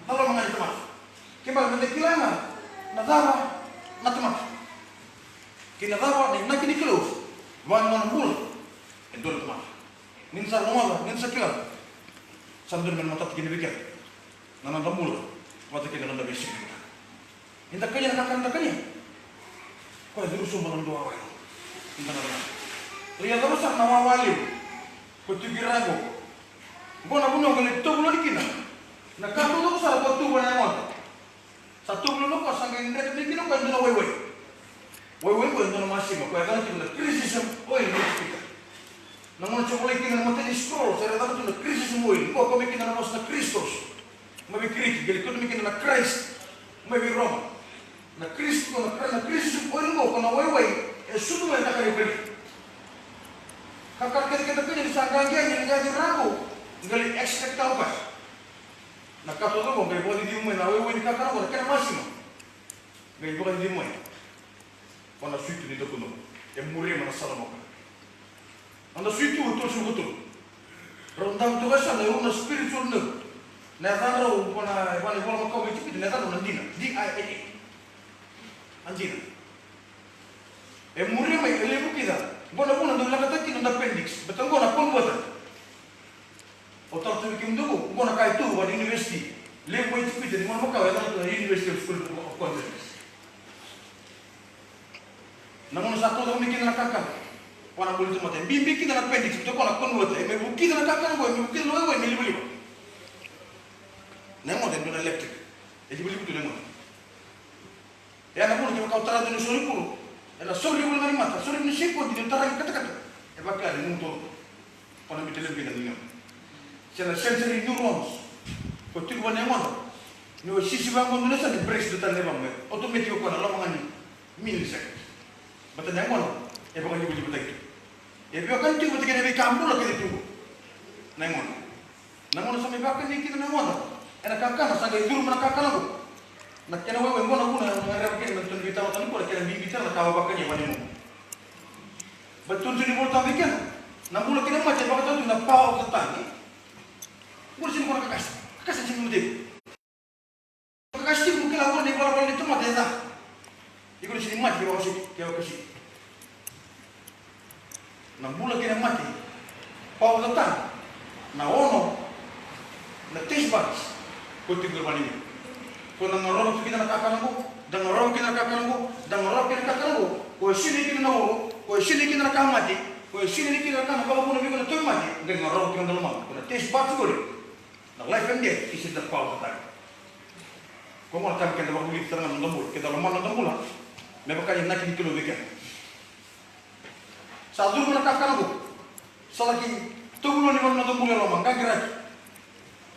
Na loma ga ni tamata. Ke bale meda kila ga na cava na tamata. Kei na cava na inaki ni Kalou vua na nona bula e dua na tamata. Ni da sa rogoca, ni da sa kila, sa dodonu me na matata kina vei keda na noda bula vata kei na noda veisiga. Ni da kania na kakana da kania, koya e curu sobu na dua wawa. Ni da na kania, ia cava sara na wawa levu ko tiko i ra qo? Qo na vanua qo e tovolani kina na ka taucoko sara ko tu vua na yagoda. Sa tovolani o koya, sa qai dreta mai kina o koya e dua na waiwai. Waiwai qo e dua na masima, koya e caka tiko na criticism oil ni Ijipita. Na gauna sa volai kina na matai ni scroll, sa ra caka tu na criticism oil. Qo kauta mai kina na vosa na Christos mai vei Kiriki, qai kauta mai kina na Christ mai vei Roma. Na Christ, na Christ, na criticism oil qo, ko na waiwai e sucu mai na kakana ni Kalou. Kakana kece keda kania ni sa qaqi yani, ni qaqi ra qo, qai lai expect-taka o koya na ka taucoko qo, qai vakacicivi mai na waiwai ni kakana qo, na kena masima. Qai vakacicivi mai. Ko na suitu ni dakudaku. E muria mai na sala moka. Noda suitu e tolusagavulu ka tolu. Rau dau toka e sa na rua na spiritual nerve. Na yacadrau, ko na, ko na ivola makawa mai Ijipita, na yacadrau na dina. D I N A. A dina. E muria mai, e levu kina. Qo na vuna dau leqataki kina na appendix. Baleta qo na converter. Au tara tu vei kemudou qo, qo na ka e tu vua na university. Levu mai Ijipita, ni gauna makawa e caka tu na University of School of Conscience. Na gauna sa taucoko mai kina na kakana vua na bula ni tamata, e bibi kina na appendix, baleta qo na converter, e mai vukica na kakana qo, e mai vukica na waiwai, e mai livaliva. Na yagoda e dua na electric. E livaliva tu na yagoda. Ia na vuna kevaka o tara dua na isau ni kuro, ena sauri voli ga ni mata, sauri ni sekodi ni o tara ga katakata, e vakila ni gumatua. Ko na biuta levu kina na ligamu. Se na sensory neurons ko tiko vua na yagoda. Ni o sisiva yagoda dua na sala, e brace dua tale na yavamu, e automatic o koya na loma ga ni millisecond. Baleta na yagoda e vakalivalivataki tu. E veiwekani tiko vata kei na veika bula kece tu qo na yagoda. Na gauna sa mai vakani kina na yagoda ena kakana, sa qai curu mai na kakana qo. Na kena waiwai qo na vuna e gadreva kina me ratou na veitalanoa tale qo, na kena bibi tale na ka vakani e vakayago. Baleta tukuni ni Volatabu vei keda, na bula kei na mate e vakatau tu na power of the tongue. Bula sega ni ko na kakase, kakase sega ni mate. Kakasi tiko mo kila qo na ivalavala ni tamata e ca. Iko ni sega ni mate ke vakasiti, ke vakasiti. Na bula kei na mate, power of the tongue, na ono, na taste buds, ko tiko e vale ni. Ko na garova tu kina na kakana qo, da garova kina na kakana qo, da garova kina na kakana qo, ko e sinai kina na uro, ko e sinai kina na ka mate, ko e sinai kina na ka na vakavuna vei iko na tauvimate, qai garova kina na lomamu, ko na taste buds qori. Na life and death is in the power of the tongue. Ko gona tabu keda vakavulici tale ga na noda bula, keda lomana noda bula. Me vaka ni inaki ni Kalou vei keda. Sa curu mai na kakana qo. Sa laki tovolani vua na noda bula e loma, qaqiraki.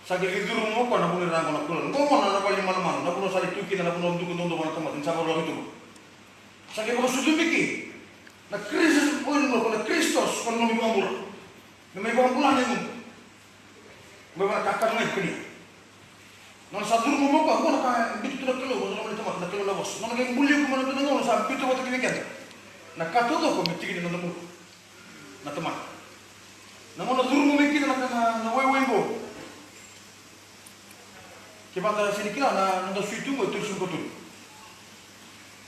Sa qai lai curu mai o koya na vanua e ra qo na kula. Qo gona na vale ni manumanu, na vanua sa lai tu kina na vanua duka duadua vua na tamata, ni sa vakarau tu. Sa qai vakasucu mai kina na Kristos, o ira qo na Kristos, ko na nomu ivakabula. Me mai vakabula na igu. Mai vaka na kakana ga e kania. Nona sa curu mai o koya, qo na ka e biuta tu na Kalou, qo na loma ni tamata, na Kalou na vosa. Nona qai bulia iko mai na dua na gauna sa biuta vata kei keda na ka taucoko me tiki ni noda bula. Na tamata. Na gauna curu mai kina na, na, na waiwai qo. Kevaka da sega ni kila, na, na noda suitu qo e tolusagavulu ka tolu.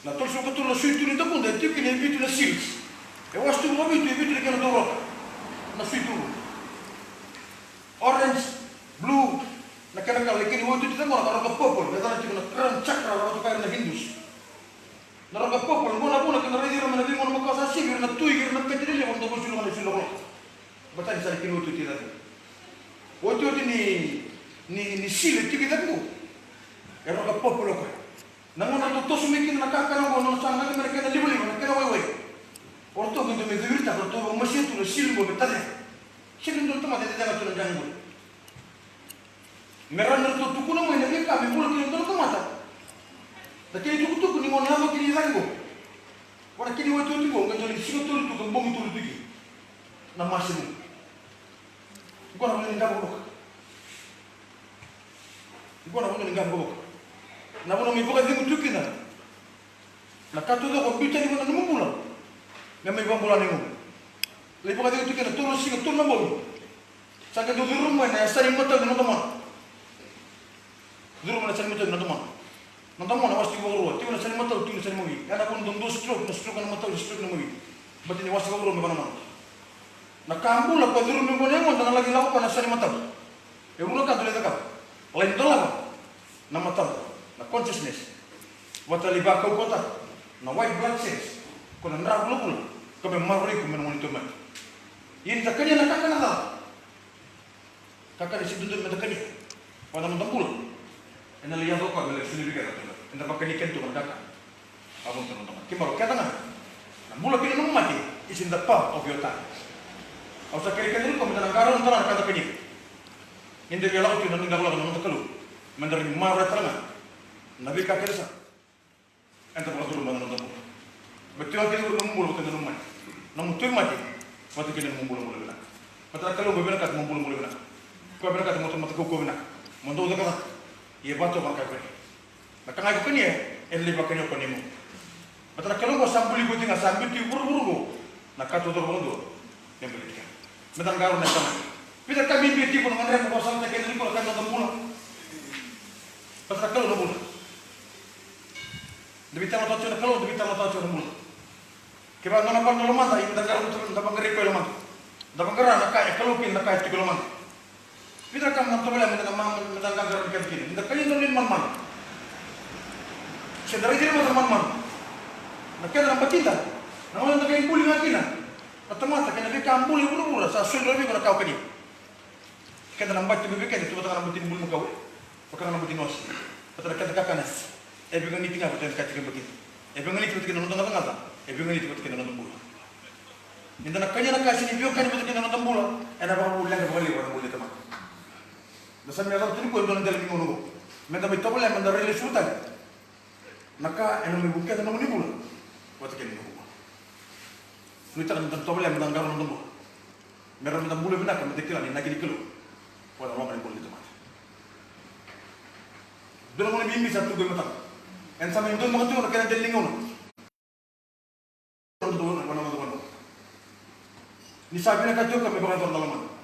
Na tolusagavulu ka tolu na suitu ni dakuda e tiko kina e vitu na seals. E wase tu vakavitu, e vitu na kena dau rota na suitu qo. Orange, blue, Qo na roka purple, e yacana tiko na crown chakra, roka tu kaya na Hindus. Na roka purple, qo na vuna keda raici ira mai na veigauna makawa sa sivi, ira na tui, ira na kete lelevu, na dau veisulaka na isu lokoloko. Baleta ni sa na kena otioti e cake. Otioti ni, ni, ni sili e tiko e cake qo. E roka purple o koya. Na gauna ratou toso mai kina na kakana qo, na nona sa gade mai na kena livaliva, na kena waiwai. O ratou qai dau mai cuiritaka, ratou vakamasia tu na sili qo me tacega. Sega ni dua na tamata e tacega tu na dragon qo. Me rawa ni ratou tukuna mai na veika me bula kina e dua na tamata. Na kena itukutuku ni gauna yaco kina i cake qo, vua na kena iotioti qo, qai dua na siga tolu tu ka bogi tolu tu kina na masemu. Qo na vanua ni qavokavoka. Qo na vanua ni qavokavoka. Na vanua me vakacegu tu kina na ka taucoko e biuta ni vua na nomu bula. Me mai vakabula na igu. Lai vakacegu tu kina tolu na siga, tolu na bogi. Sa qai dau curuma mai na yasa ni matau ni noda mona. Curuma mai na yasa ni matau ni noda mona. Noda mona wase tiko vakarua, tiko na yasa ni matau, tiko na yasa ni mawi. Ya na vuna dau dua stroke, na stroke na matau, na stroke na mawi. Baleta ni wase vakarua me vaka na mona. Na ka bula ko curuma mai qo na yagoda na laki lako ko na yasa ni matau. E rua na ka dau lai cakava. Lai dolava na matau, na consciousness. Vata lai vakaukauwataka na white blood cells, ko na dra vulavula, ka me maroroi iko mai na gauna ni tauvimate. Ia ni da kania na kakana ca. Kakana e sega ni dodonu me da kania. Vua na noda bula. Ena lai yaco o koya me lai solia vei keda na Turaga. Eda vakani keda tu na kakana. A vuna tu na noda mate. Keimami rau keda ga. Na bula kei na nomu mate is in the palm of your tongue. Au sa kerei keda nikua me da na qarauna tale ga na ka da kania. Ni da via lako tu na noda ilakolako na noda Kalou. Me da rawa ni maroroya tale ga na veika kece sara. Eda vakacuruma na noda bula. Me tiko kina na nomu bula vata kei na nomu mate. Nomu tauvimate vata kei na nomu bulabula vinaka. Baleta na Kalou qo e vinakata mo bulabula vinaka. Koya e vinakata mo tamata kaukauwa vinaka. Mo dau cakacaka. Ia e vakatoka na ka e kania. Na ka ga e kania, ena lai vakania o koya na imawi. Baleta na Kalou qo sa buli iko tiko ga, sa biuti vuravura qo. Na ka taucoko vakadua me baleti keda. Me da qarauna e tale ga. Vica na ka bibi e tiko ena gadreva me vakasamataki keda nikua na ka ni noda bula. Baleta na Kalou na bula. Da veitalanoataka tiko na Kalou, da veitalanoataka tiko na bula. Kevaka e dua na ka e tu e lomada, ia da qarauna tu, da vaqarai koya e lomada. Da vaqara na ka e Kalou kina, na ka e tiko e lomada. Vica na ka me da tovolea me da qarauna keda kina. Ni da kania na lewe ni manumanu. Se da raici ira mada na manumanu. Na keda na batida. Na gauna da qai buli ga kina na tamata kei na veika bula e vuravura sa soli rawa vei iko na ka o kania. Keda na bati tu mai vei keda, tu vata ga na bati ni bulumakau, vaka ga na bati ni wase. Vata na keda kakana e veiganiti ga vata na ka tiko e batida. E veiganiti vata kei na noda gacagaca, e veiganiti vata kei na noda bula. Ni da na kania na ka e sega ni veiwekani vata kei na noda bula, ena vakavu leqa vakalevu ena bula ni tamata. Da sa mai yacova tu nikua e dua na dela ni gauna oqo. Me da mai tovolea me da rai lesu tale. Na ka ena mai vukea na nomuni bula vata kei na noqu bula. Nuitaka ni da tovolea me da qarauna na noda bula. Me rawa me da bula vinaka, me da kila na inaki ni Kalou. Vua na loma ni bula ni tamata. Dua na gauna bibi sa tu qo e mataqu. Ena sa mai donu maka tu na kena dela ni gauna. Ni sa vinakati o koya me vakayacora na lomana.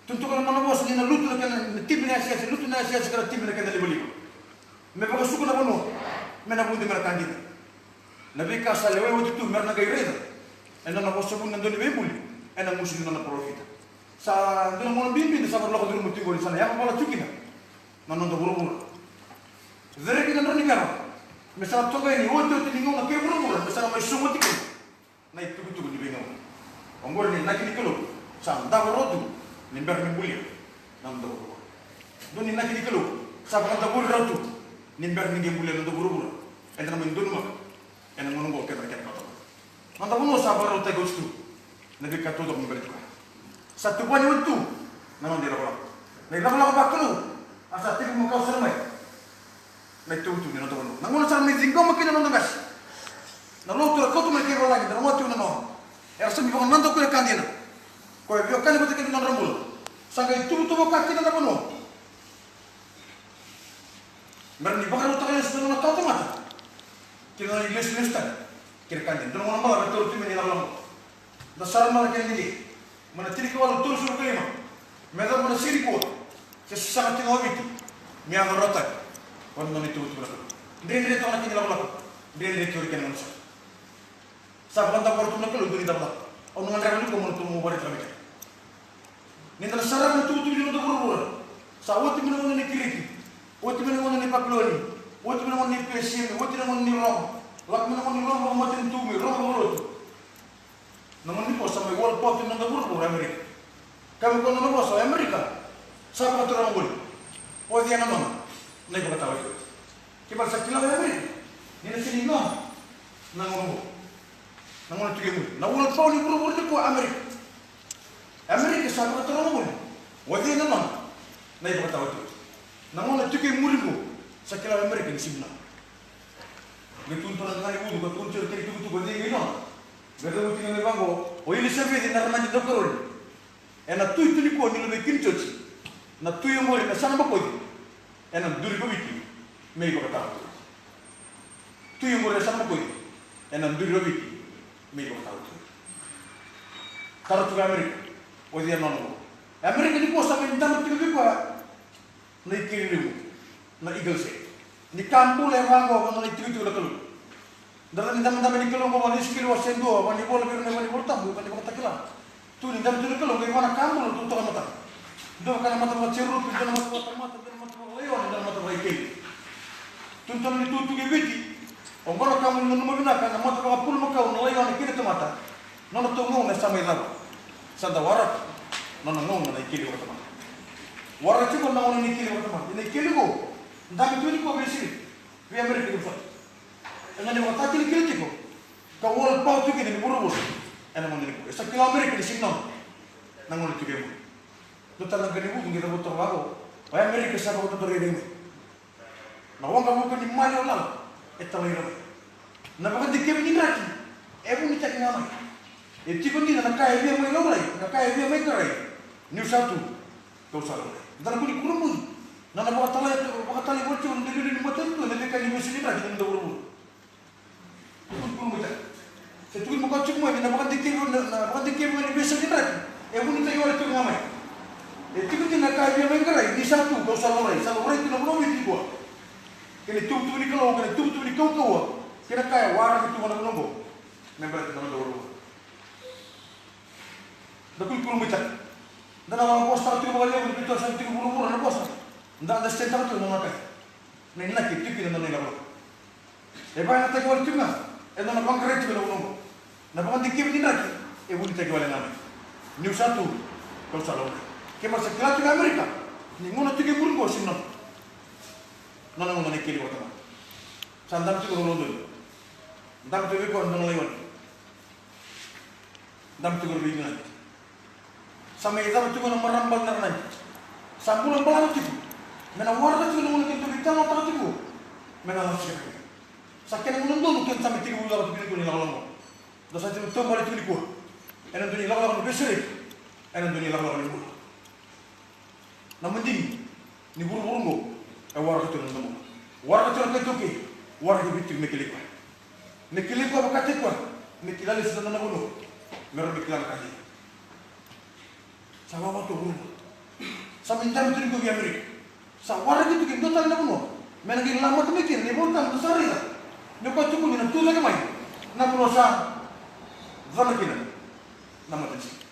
Tukuna tiko na nona vosa ni na lutu na kena, na timi na yasayasa, lutu na yasayasa ka na timi na kena livaliva. Me vakasuka na vanua, me na vudi me na ka dina. Na veika sa lewai oti tu me ra na qai raica ena nona vosa vuni na dauniveibuli ena gusu ni nona parofita. Sa dua na gauna bibi da sa vakalako curuma tiko ni sa na yavavala tiko kina na noda vuravura. Cereki na drau ni veva me sa na toka yani otioti ni gauna kei vuravura me sa na mai sogoti kina na itukutuku ni veigauna. Oqori na inaki ni Kalou sa davo rawa tu ni bera ni bulia na noda vuravura. Dua na inaki ni Kalou sa vakadavori rawa tu ni bera ni qai bulia na noda vuravura. Eda na mai donumaka ena gauna oqo kece na kena vakatau. Noda vanua sa vakarautaki oti tu na veika taucoko me baleti koya. Sa tuvani oti tu na noda ilakolako. Na ilakolako vakalou a sa tekivu makawa sara mai. Na itukutuku ni noda vanua. Na gauna sa mai ciqoma kina na noda qase. Na lotu era kauta mai kei valagi, da rogoca tiko na noa. Era sa mai vakanadaku ena ka dina. Koya e veiwekani vata kei na nodra bula. Sa qai tuvatuva ka kina na vanua. Me ra ni vakarautaka lesu na nona kawatamata. Kei na nona ilesulesu tale. Kei na ka dina. Dua na gauna balavu e taura tu mai na ilakolako. Da sara mada kena dede. Mai na tinikawalu tolusagavulu ka lima me yacova na siga nikua, se sasaga tiko ga o Viti me yaco rawa tale vua na nona itukutuku na Kalou. Dredre toka na kena ilakolako. Dredre tiko na kena gauna sara. Sa vakadavora tu na Kalou e dua na icavacava. Au na gadreva nikua mo na tu mo vakaraitaka vei keda. Ni da na sarava na itukutuku ni noda vuravura, sa oti mai na gauna ni Kiriti. Oti mai na gauna ni Papiloni, oti mai na gauna ni Persia, oti na gauna ni Roma, lako mai na gauna ni Roma vakamatanitu, mai Roma vakalotu. Na gauna nikua sa mai world power tu na noda vuravura, Amerika. Kaya mai koya na nona vosa, o Amerika sa vakaturaga voli. O cei e na nona? Na ivakataotioti. Kevaka sa kila o Amerika ni na sega ni nona, na gauna vou. Na gauna tiko e muri. Na world power ni vuravura nikua, Amerika. Amerika sa vakaturaga voli. O cei e na nona? Na ivakataotioti. Na gauna tiko e muri qo, sa kila o Amerika ni sega ni nona. Qai tukuna tu na gone vucu, qai tukuna tu na kena itukutuku, o cei qai nona? Qai cavuti ga mai vaqo, o Ilisaveci na ranadi daukaroni. E na tui tu nikua ni luve i King George. Na tui oqori e sa na bokoci, e na duri ko Viti me ivakataotioti. Tui oqori e sa na bokoci, e na duri ko Viti me ivakataotioti. Taro tiko o Amerika, o cei e na nona qo? Amerika nikua sa mai dabe tiko vei koya na ikeli levu, na eagle set. Ni ka bula e vaqo, vaqo na itikotiko na Kalou. Da raica ni dabedabe ni Kalou qo, va na Isikeli wase dua, va ni vola vei ira na, va ni Vola Tabu, va ni Vakatakila. Tu ni dabe tu na Kalou qo, e va na ka bula tu toka e matana. Dua vaka na mata vakajerupi, dua na mata vakatamata, dua na mata vakalaione, dua na mata vakaikeli. Tu ni tano ni tutuki e Viti, oqo na ka mo ni nanuma vinaka, na mata vakabulumakau, na laione kei na tamata. Nodratou gauna sa mai cava. Sa da waraka nona gauna na ikeli vakatamata. Waraka tiko na gauna ni ikeli vakatamata. Na ikeli qo, dabe tu nikua vei Isireli, vei Amerika, vei Fatu. E na ni vakatakilakilataki tiko ka world power tu kina ni vuravura. E na gauna nikua e sa kila o Amerika ni sega ni nona na gauna tiko e muri. Dua tale na qai vucu qai cavuta vaqo, o Amerika sa vakatotolai ira mai. Na waqavuka ni maliwa lala e talai ira mai. Na vakadikevi ni draki e vunitaki ga mai. E tiko dina na ka e via mai laurai, na ka e via mai qarai. Niu sa tu, kau sa laurai. Da na kua ni kurabuci na nona vakatalai, vakatalai voli tiko na dau liuliu ni matanitu ena veika ni veisau ni draki ena noda vuravura. Kua ni kurabuci. Se tukuni vaka tiko mai ni na vakadikevi, na, na vakadikevi ga ni veisau ni draki e vunitaki wale tiko ga mai. E tiko dina na ka e via mai qarai, ni sa tu, kau sa laurai, sa laurai tu na vanua Viti nikua. Kei na ituvatuva ni Kalou, kei na ituvatuva ni kaukauwa, kei na ka e waraki tu ena vanua oqo. Me baleta na noda vuravura. Da kua ni kurabuitaka. Da na vakavosataka tiko vakalevu ni veitasotaki tiko vuravura na vosa. Da understand taka tiko na nona ka. Na inaki e tiko kina na nona ilakolako. E vakayagataki wale tiko ga ena nona vaqarai tiko na vanua oqo. Na vakadikevi ni draki e vunitaki wale ga mai. Niu sa tu, kau sa laurai. Kevaka sa kila tiko o Amerika ni gauna tiko e muri qo sega ni nona. Nona gauna na ikeli vakatamata. Sa dabe tiko na uludolu. Dabe tiko vei koya na dua na laione. Dabe tiko vei ira na ranadi. Sa mai cava tiko na marama bale na ranadi. Sa bula balavu tiko. Me na waraka tiko na gauna keitou veitalanoataka tiko. Me na lako tiko. Sa kena gauna donu keitou sa mai tekivu caka tiko nikua na ilakolako. Da sa tiko taubale tiko nikua ena dua na ilakolako ni veisereki. Ena dua na ilakolako ni bula. Na madigi ni vuravura oqo e waraka tiko na noda bula. Waraka tiko na kai taukei. Waraki Viti tiko me kilai koya. Me kilai koya vakataki koya. Me kila lesu na nona vanua. Me rawa me kila na ka dina. Sa wawa tu vuravura. Sa mai dabe tu nikua vei Amerika. Sa waraki tu kei dua tale na vanua me na qai lamata mai kina na iVolatabu, da sa raica ni o koya tukuni na tu cake mai na vanua sa cava kina na matanisiga.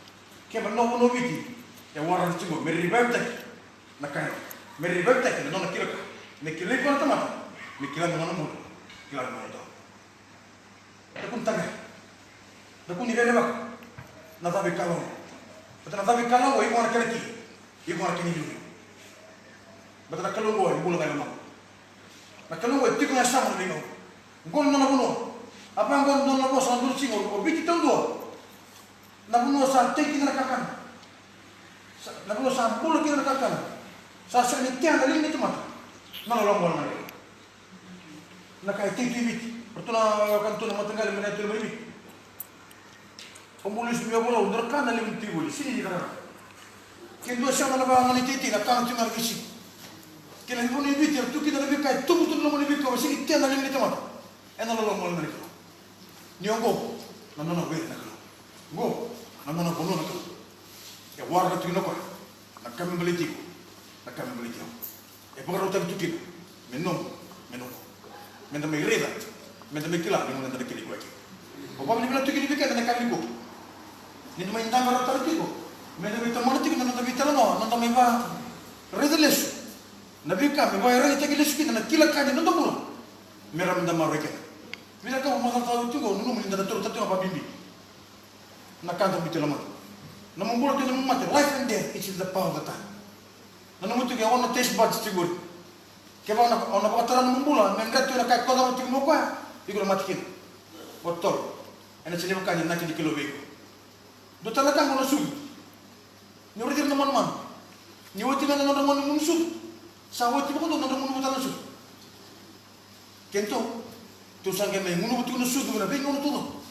Kevaka na vanua o Viti e waraka tiko me revive taki na ka e, me revive taki na nona kila ka, me kilai koya na tamata, me kila na nona bula, kila na nona itovo. Da kua ni taqaya. Da kua ni rerevaka na cava e kalawa. Baleta na cava e kalawa, iko ga na kena ki, iko ga na kena iliuliu. Baleta na Kalou oqo e bula ga e lomaqu. Na Kalou oqo e tiko ga e yasamu na veigauna. Oqo na nona vanua. A vaqo na nona vosa na dua na siga, o Viti taudua. Na vanua sa tei kina na kakana. Sa, na vanua sa bula kina na kakana. Sa sega ni tea na liga ni tamata. Na loloma wale ga. Na ka e tei tu i Viti. Ratou na wekana tu na mataqali mai na yatu mai Viti. O bula lesu mai Valau, dua na ka na levu ni tevoli, sega ni cakacaka. Ke dua sema na vagana ni teitei na kana tiko ga na veisiga. Kei na vanua i Viti era tu kina na veika e tubu tu na loma ni veika, sega ni tea na liga ni tamata. Ena loloma wale ga ni Kalou. Ni oqo na nona were na Kalou. Oqo na nona vanua na Kalou. E waraka tiko na koya na ka me baleti iko, na ka me baleti au. E vakarautaki tu kina me nomu, me noqu. Meda mai raica, meda mai kila ni gauna eda na kilai koya kina. Au vakavinavinaka tu kina vei keda na yakavi nikua. Ni da mai dabe rawa tale tiko, meda mai tomana tiko na noda veitalanoa, noda mai va raica lesu. Na veika me vakaiyaragitaki lesu kina na kila ka ni noda bula. Me rawa ni da maroroi keda. Vinaka, au macala tiko, au nanuma ni da na taura tale tiko ga vakabibi na ka da biuta e lomada. Nomu bula kei nomu mate, life and death, it's in the power of the tongue. Nanuma tiko, e ono na taste buds tiko qori. Kevaka o na vakatara nomu bula me dra tiko na ka e kocava tiko mai o koya, iko na mate kina. Vakatotolo, ena sega ni vaka ni inaki ni Kalou vei iko. Dua tale na ka qo na sucu. Ni o raici ira na manumanu, ni oti ga na nodra gone gunu sucu, sa oti vakadua na nodra gunuva tale na sucu. Kedatou, tou sa qai mai gunuva tiko na sucu ena veigauna taucoko.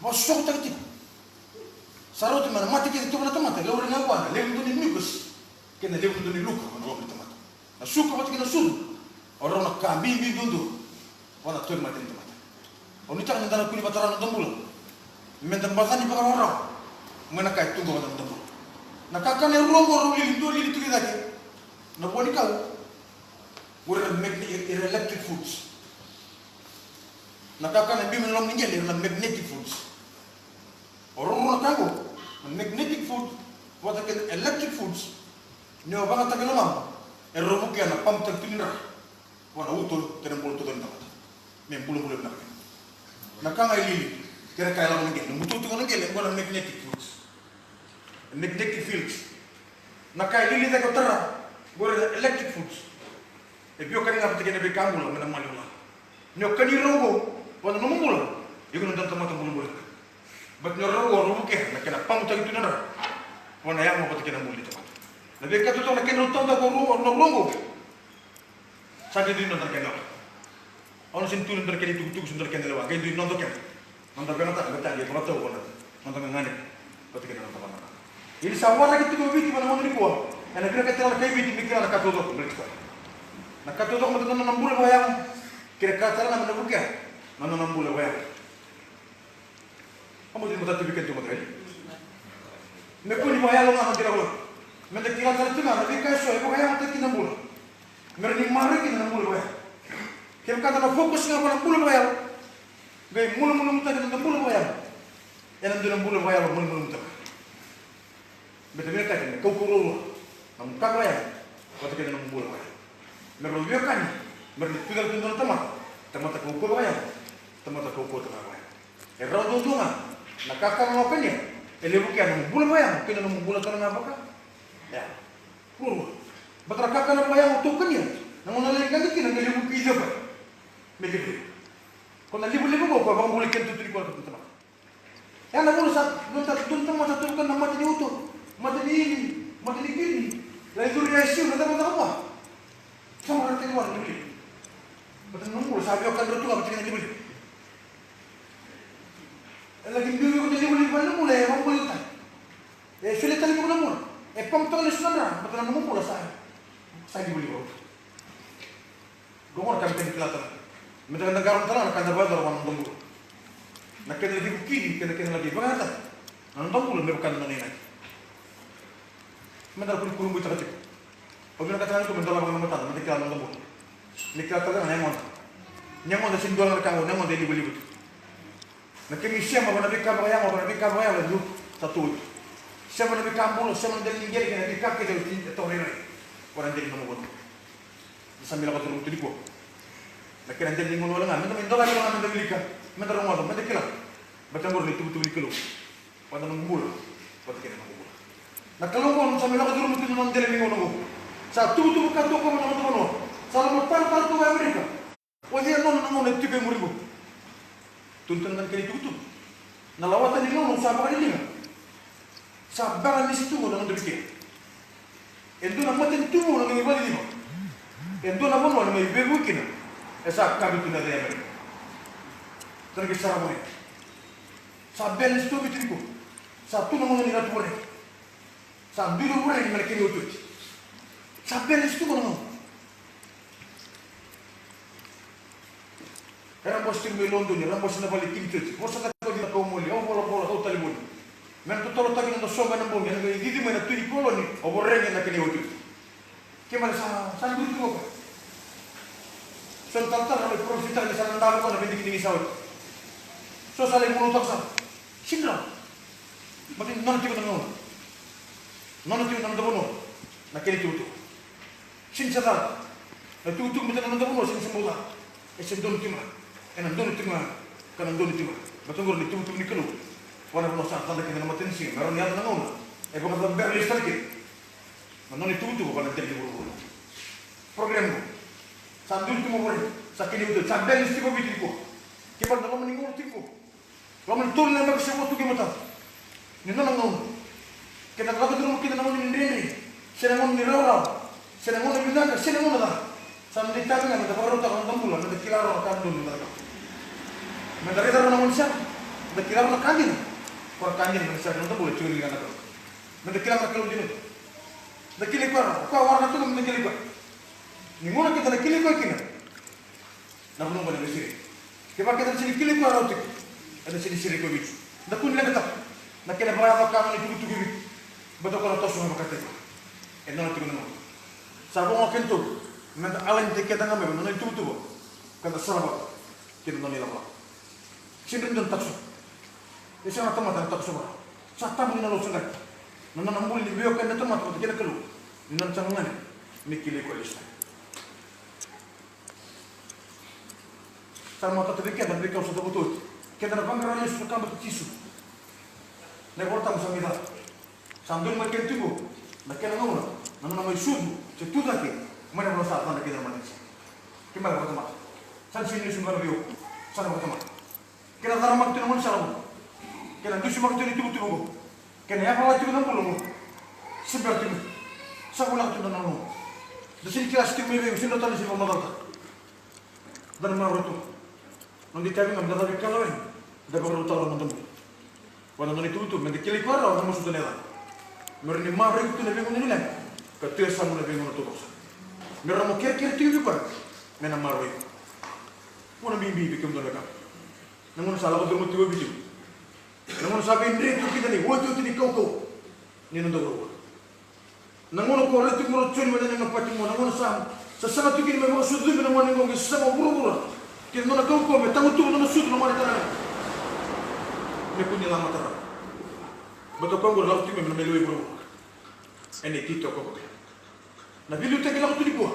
Vakasosokotaki tiko. Sa rauta me na mate kece toka na tamata, e laurai ga vua na levu dua ni mucus kei na levu dua ni luka ena loma ni tamata. Na suka vata kei na sucu, o rau na ka bibi duadua vua na tauvimate ni tamata. Au nuitaka ni da na kua ni vakatara na noda bula me da baca ni vakarawarawa mai na ka e tu qo vata na noda bula. Na kakana e rua qo rau lili, dua lili tiko i cake na vua ni kau, qori era magne-, era electric foods. Na kakana e biu mai na loma ni qele era na magnetic foods. O rau rua na ka qo, na magnetic food vata kei na electric foods, ni o vakayagataka e lomamu, e rau vukea na pamutaki tu ni dra vua na uto kei na bula taucoko ni tamata. Me bulabula vinaka. Na ka ga e lili kei na ka e lako na qele, na butubutu tiko na qele, qo na magnetic foods. Magnetic fields. Na ka e lili cake o tara, qori na electric foods. E veiwekani ga vata kei na veika bula mai na maliwa. Ni o kani rau qo vua na nomu bula, iko na dua na tamata bulabula. But ni o rau qo, rau vukea na kena pamutaki tu na dra vua na yago vata kei na bula ni tamata. Na veika taucoko na kena rau tauca ko rau, rau qo. Sa dui dui noda na kena lewa. Au na sega ni tu ni dua na kena itukutuku se dua na kena lewa, qai dui noda kena. Noda veigataka, qai tagi, e vakatau vua na noda gagadre vata kei na noda vakanananu. Ia ni sa waraki tiko o Viti mai na gauna nikua, ena vinakati tale ga na kai Viti me kila na ka taucoko me baleti koya. Na ka taucoko me baleta na nona bula vakayago, kei na ka tale ga me na vukea na nona bula vakayago. Au bau ni matata vei keda tu matai. Me kua ni vakayalo ga na noda ilakolako. Meda kila tale tu ga na veika eso e vakayagataki kina na bula, me rawa ni maroroi kina na bula vakayalo. Kevaka da na focus ga vua na bula vakayalo, qai malumalumutaki na noda bula vakayalo, ena dua na bula vakayalo malumalumutaki. Baleta vinakati me kaukauwa ruarua na nomu ka vakayago vata kei na nomu bula vakayago. Me rau veiwekani, me rau ni tu cake tu e dua na tamata, tamata kaukauwa vakayago, tamata kaukauwa tale ga vakayago. E rawa duadua ga na kakana o kania, e levu kea na nomu bula vakayago kei na nomu bula tale ga vaka. Ia. Ruarua. Baleta na kakana vakayago tou kania, na gauna lai qaqi kina, qai levu kei ceva? Me livaliva. Ko na livaliva qo, ko vakabulai keda tu nikua na tamata. Ia na vuna sa dua na tamata sa tu vaka na mate ni uto, mate ni ili, mate ni kidney, lai curu i ICU, na cava caka vua? Sa marautaki vua na livaliva. Baleta na nomu bula sa veiwekani tu ga vata kei na livaliva. E laki biu vei iko na livaliva, na bula e vakabulai tale. E solia tale vei iko na bula. E pump tale lesu na dra, baleta na nomu bula sa, sa livaliva. Qo na ka me keda kila tale. Meda qaqarauna tale ga na ka eda vakayacora vua na noda bula. Na kena laki vukei, kei na kena laki vakayagataki na noda bula me vaka na nona inaki. Meda na kua ni kurabuitaka tiko. Au vinakata ga nikua me dolava ga na matada, meda kila na noda bula. Me kila tale ga na yagoda. Na yagoda sega ni dua ga na ka qo, na yagoda e livaliva tu. Na kemu isema vua na veika vakayago, vua na veika vakayago e dua, sa tu oti. Sema na veika bula, sema na dela ni qele kei na veika kece oti e tawa rairai vua na dela ni nomu vanua. Ni sa mai lako curuma tu nikua na kena dela ni gauna wale ga, meda mai dolavi ga, meda wilika, meda rogoca, meda kila. Baleta qori na ituvatuva ni Kalou vua na nomu bula vata kei na noqu bula. Na Kalou qo sa mai lako curuma tu na nona dela ni gauna qo. Sa tuvatuva ka tu qo mai na noda vanua. Sa lomatarotaro tu ga e Amerika. O cei e nona na gauna e tiko e muri qo? Tukuna tale ga na kena itukutuku. Na lawata ni gauna au sa vakaliliga. Sa balance tu qo na noda vei keda. E dua na matanitu vou na qai vakaciva. E dua na vanua na qai veivuke kina. E sa kabi tu na cei e Amerika. Sa na qai sara vua. Sa balance tu o Viti nikua. Sa tu na gauna ni ratu vua. Sa dui rau vuregi mai na kena iotioti. Sa balance tu qo na gauna. Era bose tiko mai Lodoni, era bose na vale i King George. Vosa cake o Viti na kau moli, au volavola, au talevoni. Me na totolotaki na noda soqo ena bogi, ena qai cici mai na tui ni koloni o Voreqe na kena iotioti. Kemuni sa, sa duri tu qo. So na talatala na mai parofisai ni sa na davo qo na veidigidigi sa oti. So sa lai mulataka sara. Sega ni rawa. Baleta ni nona tiko na gauna. Nona tiko na noda vanua. Na kena itukutuku. Sega ni sa ca. Na tukutuku baleta na noda vanua sega ni sa bau ca. E se donu tiko ga. Ena donu tiko ga. Ka na donu tiko ga. Baleta oqori na ituvatuva ni Kalou. Vua na vanua sa cada keda na matanisiga me rawa ni yaco na gauna e vakacabera lesu tale kina na nona ituvatuva vua na dela ni vuravura. Program qo sa duri tu mai vei ira, sa kena ivakadinadina, sa balance tiko o Viti nikua. Kevaka na loma ni gauna tiko qo, loma ni tolu na yabaki sa vo tu ki mataka. Ni nona gauna. Keda lako curuma kina na gauna ni dredre, se na gauna ni rawarawa, se na gauna vinaka, se na gauna ca. Sa noda itavi ga meda vakarautaka na noda bula, meda kila rawa na ka dodonu meda cakava. Meda raica rawa na gaunisala, meda kila rawa na ka dina. Ko na ka dina meda sara na noda bula, tiko ni liga na Kalou. Meda kila na Kalou dina. Da kilai koya rawa, o koya waraka tu ga meda kilai koya. Ni gauna keda na kilai koya kina, na vanua qo ena veisiriki. Kevaka eda na sega ni kilai koya rawa tiko, eda na sega ni siriki o Viti. Da kua ni leqataka na kena vakayaco ka nona itukutuku i Viti. Baleta o koya na toso ga vakataki koya. E nona tiko na gauna. Sa vo ga o kedatou meda align-taki keda ga mai na nona ituvatuva, ka da sara vata kei na nona ilakolako. Sega ni dua na takosova. E sega na tamata ena takosova rawa. Sa tabu ni na lausa qai na nona bula ni veiwekani na tamata vata kei na Kalou, ni nona tsaga ga ni kilai koya lesu tale. Sa matata vei keda na veika au sa cavuta oti. Keda na vaqara lesu na ka baleti Jisu. Na iVolatabu sa mai cava? Sa donu mai keda tiko na kena gauna, na nona mai sucu se tu cake mai na vanua sa cada kina na matanisiga. Kena vakatamata. Sa na sega ni lesu ga na veiwekani, sa na vakatamata. Kena caramaka tu na gaunisala qo. Kena dusimaka tu na ituvatuva qo. Kena yavala tiko na bula qo. Se bera tiko. Sa voleka tu na nona qo. Da sega ni kila se tiko mai vei au, sega ni rawa tale ni se vakamacala. Da na maroroya tu. Noda itavi ga meda cavuikalawa yani. Da vakarautaka na noda bula. Vua na nona ituvatuva, meda kilai koya rawa, na masuta na yacana. Me rawa ni maroroi iko tu na veigauna ni leqa, ka tu e yasamu na veigauna taucoko sara. Me rawa mo kerekere tiko vei koya me na maroroi iko. Gauna bibi vei kemudou na wekaqu. Na gauna sa lako curuma tiko o Viti. Na gauna sa veidre tiko kina na iotioti ni kaukauwa ni noda vuravura. Na gauna ko rai tiko mai o Joni mai na nona patimo, na gauna sa sasaga tiko kina me vakasucumi na gone qo qai sasaga o vuravura kei na nona kaukauwa me tagutuva na nona sucu na gone tagane. Me kua ni lamata rawa. Baleta o koya qori lako tiko mai na mai lewai vuravura. Ena ititoko o koya. Na veiliutaki lako tu nikua.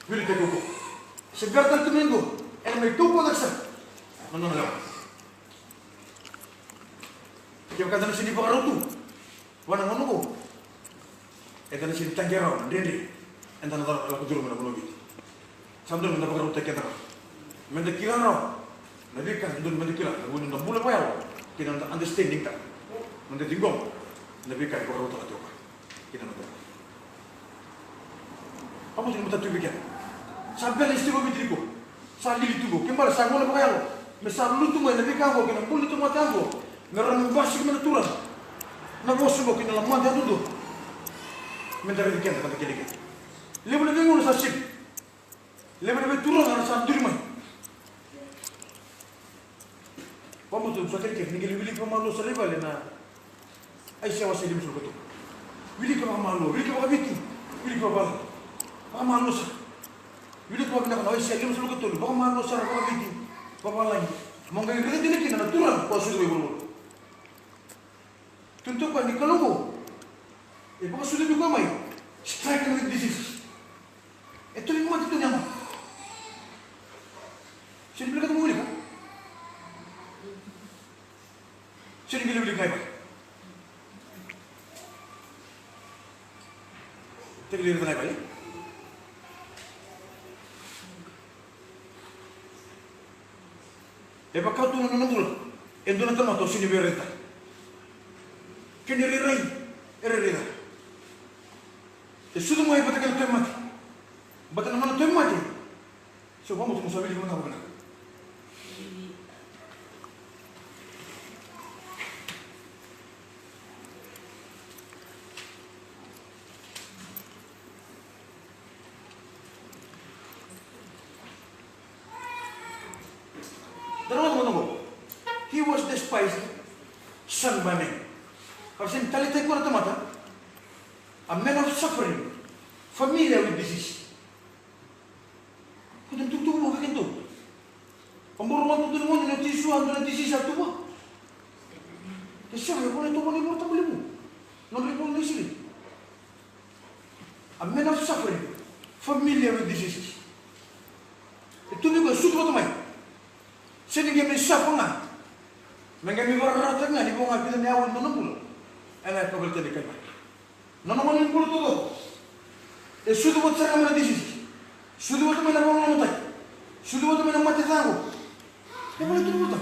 Veiliutaki o koya. Se bera tale tu mai qo. Ena mai kaukauwa cake sara na nona lewa. Kevaka eda na sega ni vakarau tu vua na gauna oqo, eda na sega ni taqea rawa na dredre eda na lako curuma ena vanua o Viti. Sa dodonu meda vakarautaki keda rawa, meda kila rawa na veika e dodonu meda kila ena vuku ni noda bula vakayalo kei na noda understanding-taka, noda ciqoma na veika e vakarautaka tiko o koya kina noda bula. Au via matata tiko vei keda. Sa balance tiko o Viti nikua. Sa lili tu qo, kena ibalebale sa gauna vakayalo me sa lutu mai na veika qo kei na bula ni tamata qo, me rawa ni basika mai na Turaga na vosa qo kei na lomada yadudua. Meda raici keda ka da kilai keda. Levu na veigauna sa sivi. Levu na veituraga era sa duri mai. Vakamatau, sa kerekere ni qai wiliki vakamalua sara i vale na Aisea wase limasagavulu ka tolu. Wilika vakamalua, wilika vakaviti, wilika vakavalagi. Vakamalua sara. Wilika vakavinaka na Aisea limasagavulu ka tolu, vakamalua sara, vakaviti, vakavalagi. Mo qai raica dina kina na Turaga ko a sucu mai vuravura. Tukuna o koya ni Kalou qo e vakasucumi koya mai, stricken with diseases. E toli mate tu ni yamata. Sega ni vinakata mo wilika. Sega ni qai wilika ga i vale. Teki liri ga i vale. E vaka tu na nona bula e dua na tamata o sega ni via raica. Kena irairai e rairai ca. E sucu mai vata kei na tauvimate. Baleta na nona tauvimate. Sa vakamutu mo sa wilika mada vakavinaka. Da rogoca mada qo. He was despised, shunned by men. Ka sega ni taleitaki koya na tamata. A man of suffering, familiar with disease. Ko dua na itukutuku vou vei kemudou. O boro vata tu na gone ni o Jisu a dua na disease a tu vua. Ke sega, e vola e toka na iVolatabu levu. Nodra ivola na Isireli. A man of suffering, familiar with diseases. E tu vei koya e sucu vata mai. Sega ni qai mai suffer ga. Me qai mai vakararawataki ga ni vo ga e vica na aua ni nona bula. Ena yakavi ni kai mai. Nona gauna ni bula taucoko. E sucu vata sara mai na diseases. Sucu vata mai na vakalolomataki. Sucu vata mai na mate caqo. E vale tu vata.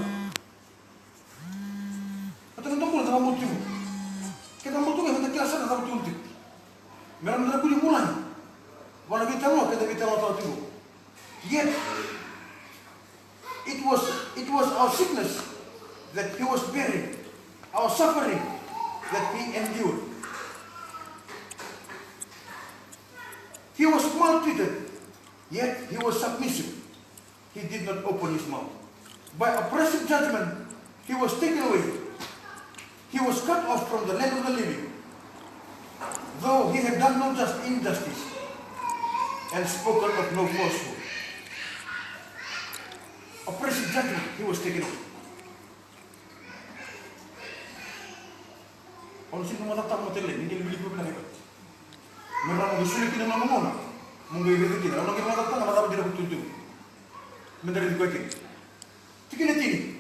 Ata na dua bula na cava bau tiko. Ke cava bau tiko, ena kila sara na cava bau tiko. Me ra na kuli mulani. Vana veitalanoa, keda veitalanoa tiko. Yet, it was, it was our sickness that he was bearing, our suffering that he endured. He was maltreated, yet he was submissive. He did not open his mouth. By oppressive judgment, he was taken away. He was cut off from the land of the living, though he had done no just injustice and spoken of no falsehood. Oppressive judgment, he was taken away. Au na sega ni macataka mada tale, ni qai wilika vinaka i vati. Me rawa mo qai solia kina na nomu gauna, mo qai raica kina. Au na qai macataka na cava dina ko tutu. Me da raici koya kina. Tikina tini.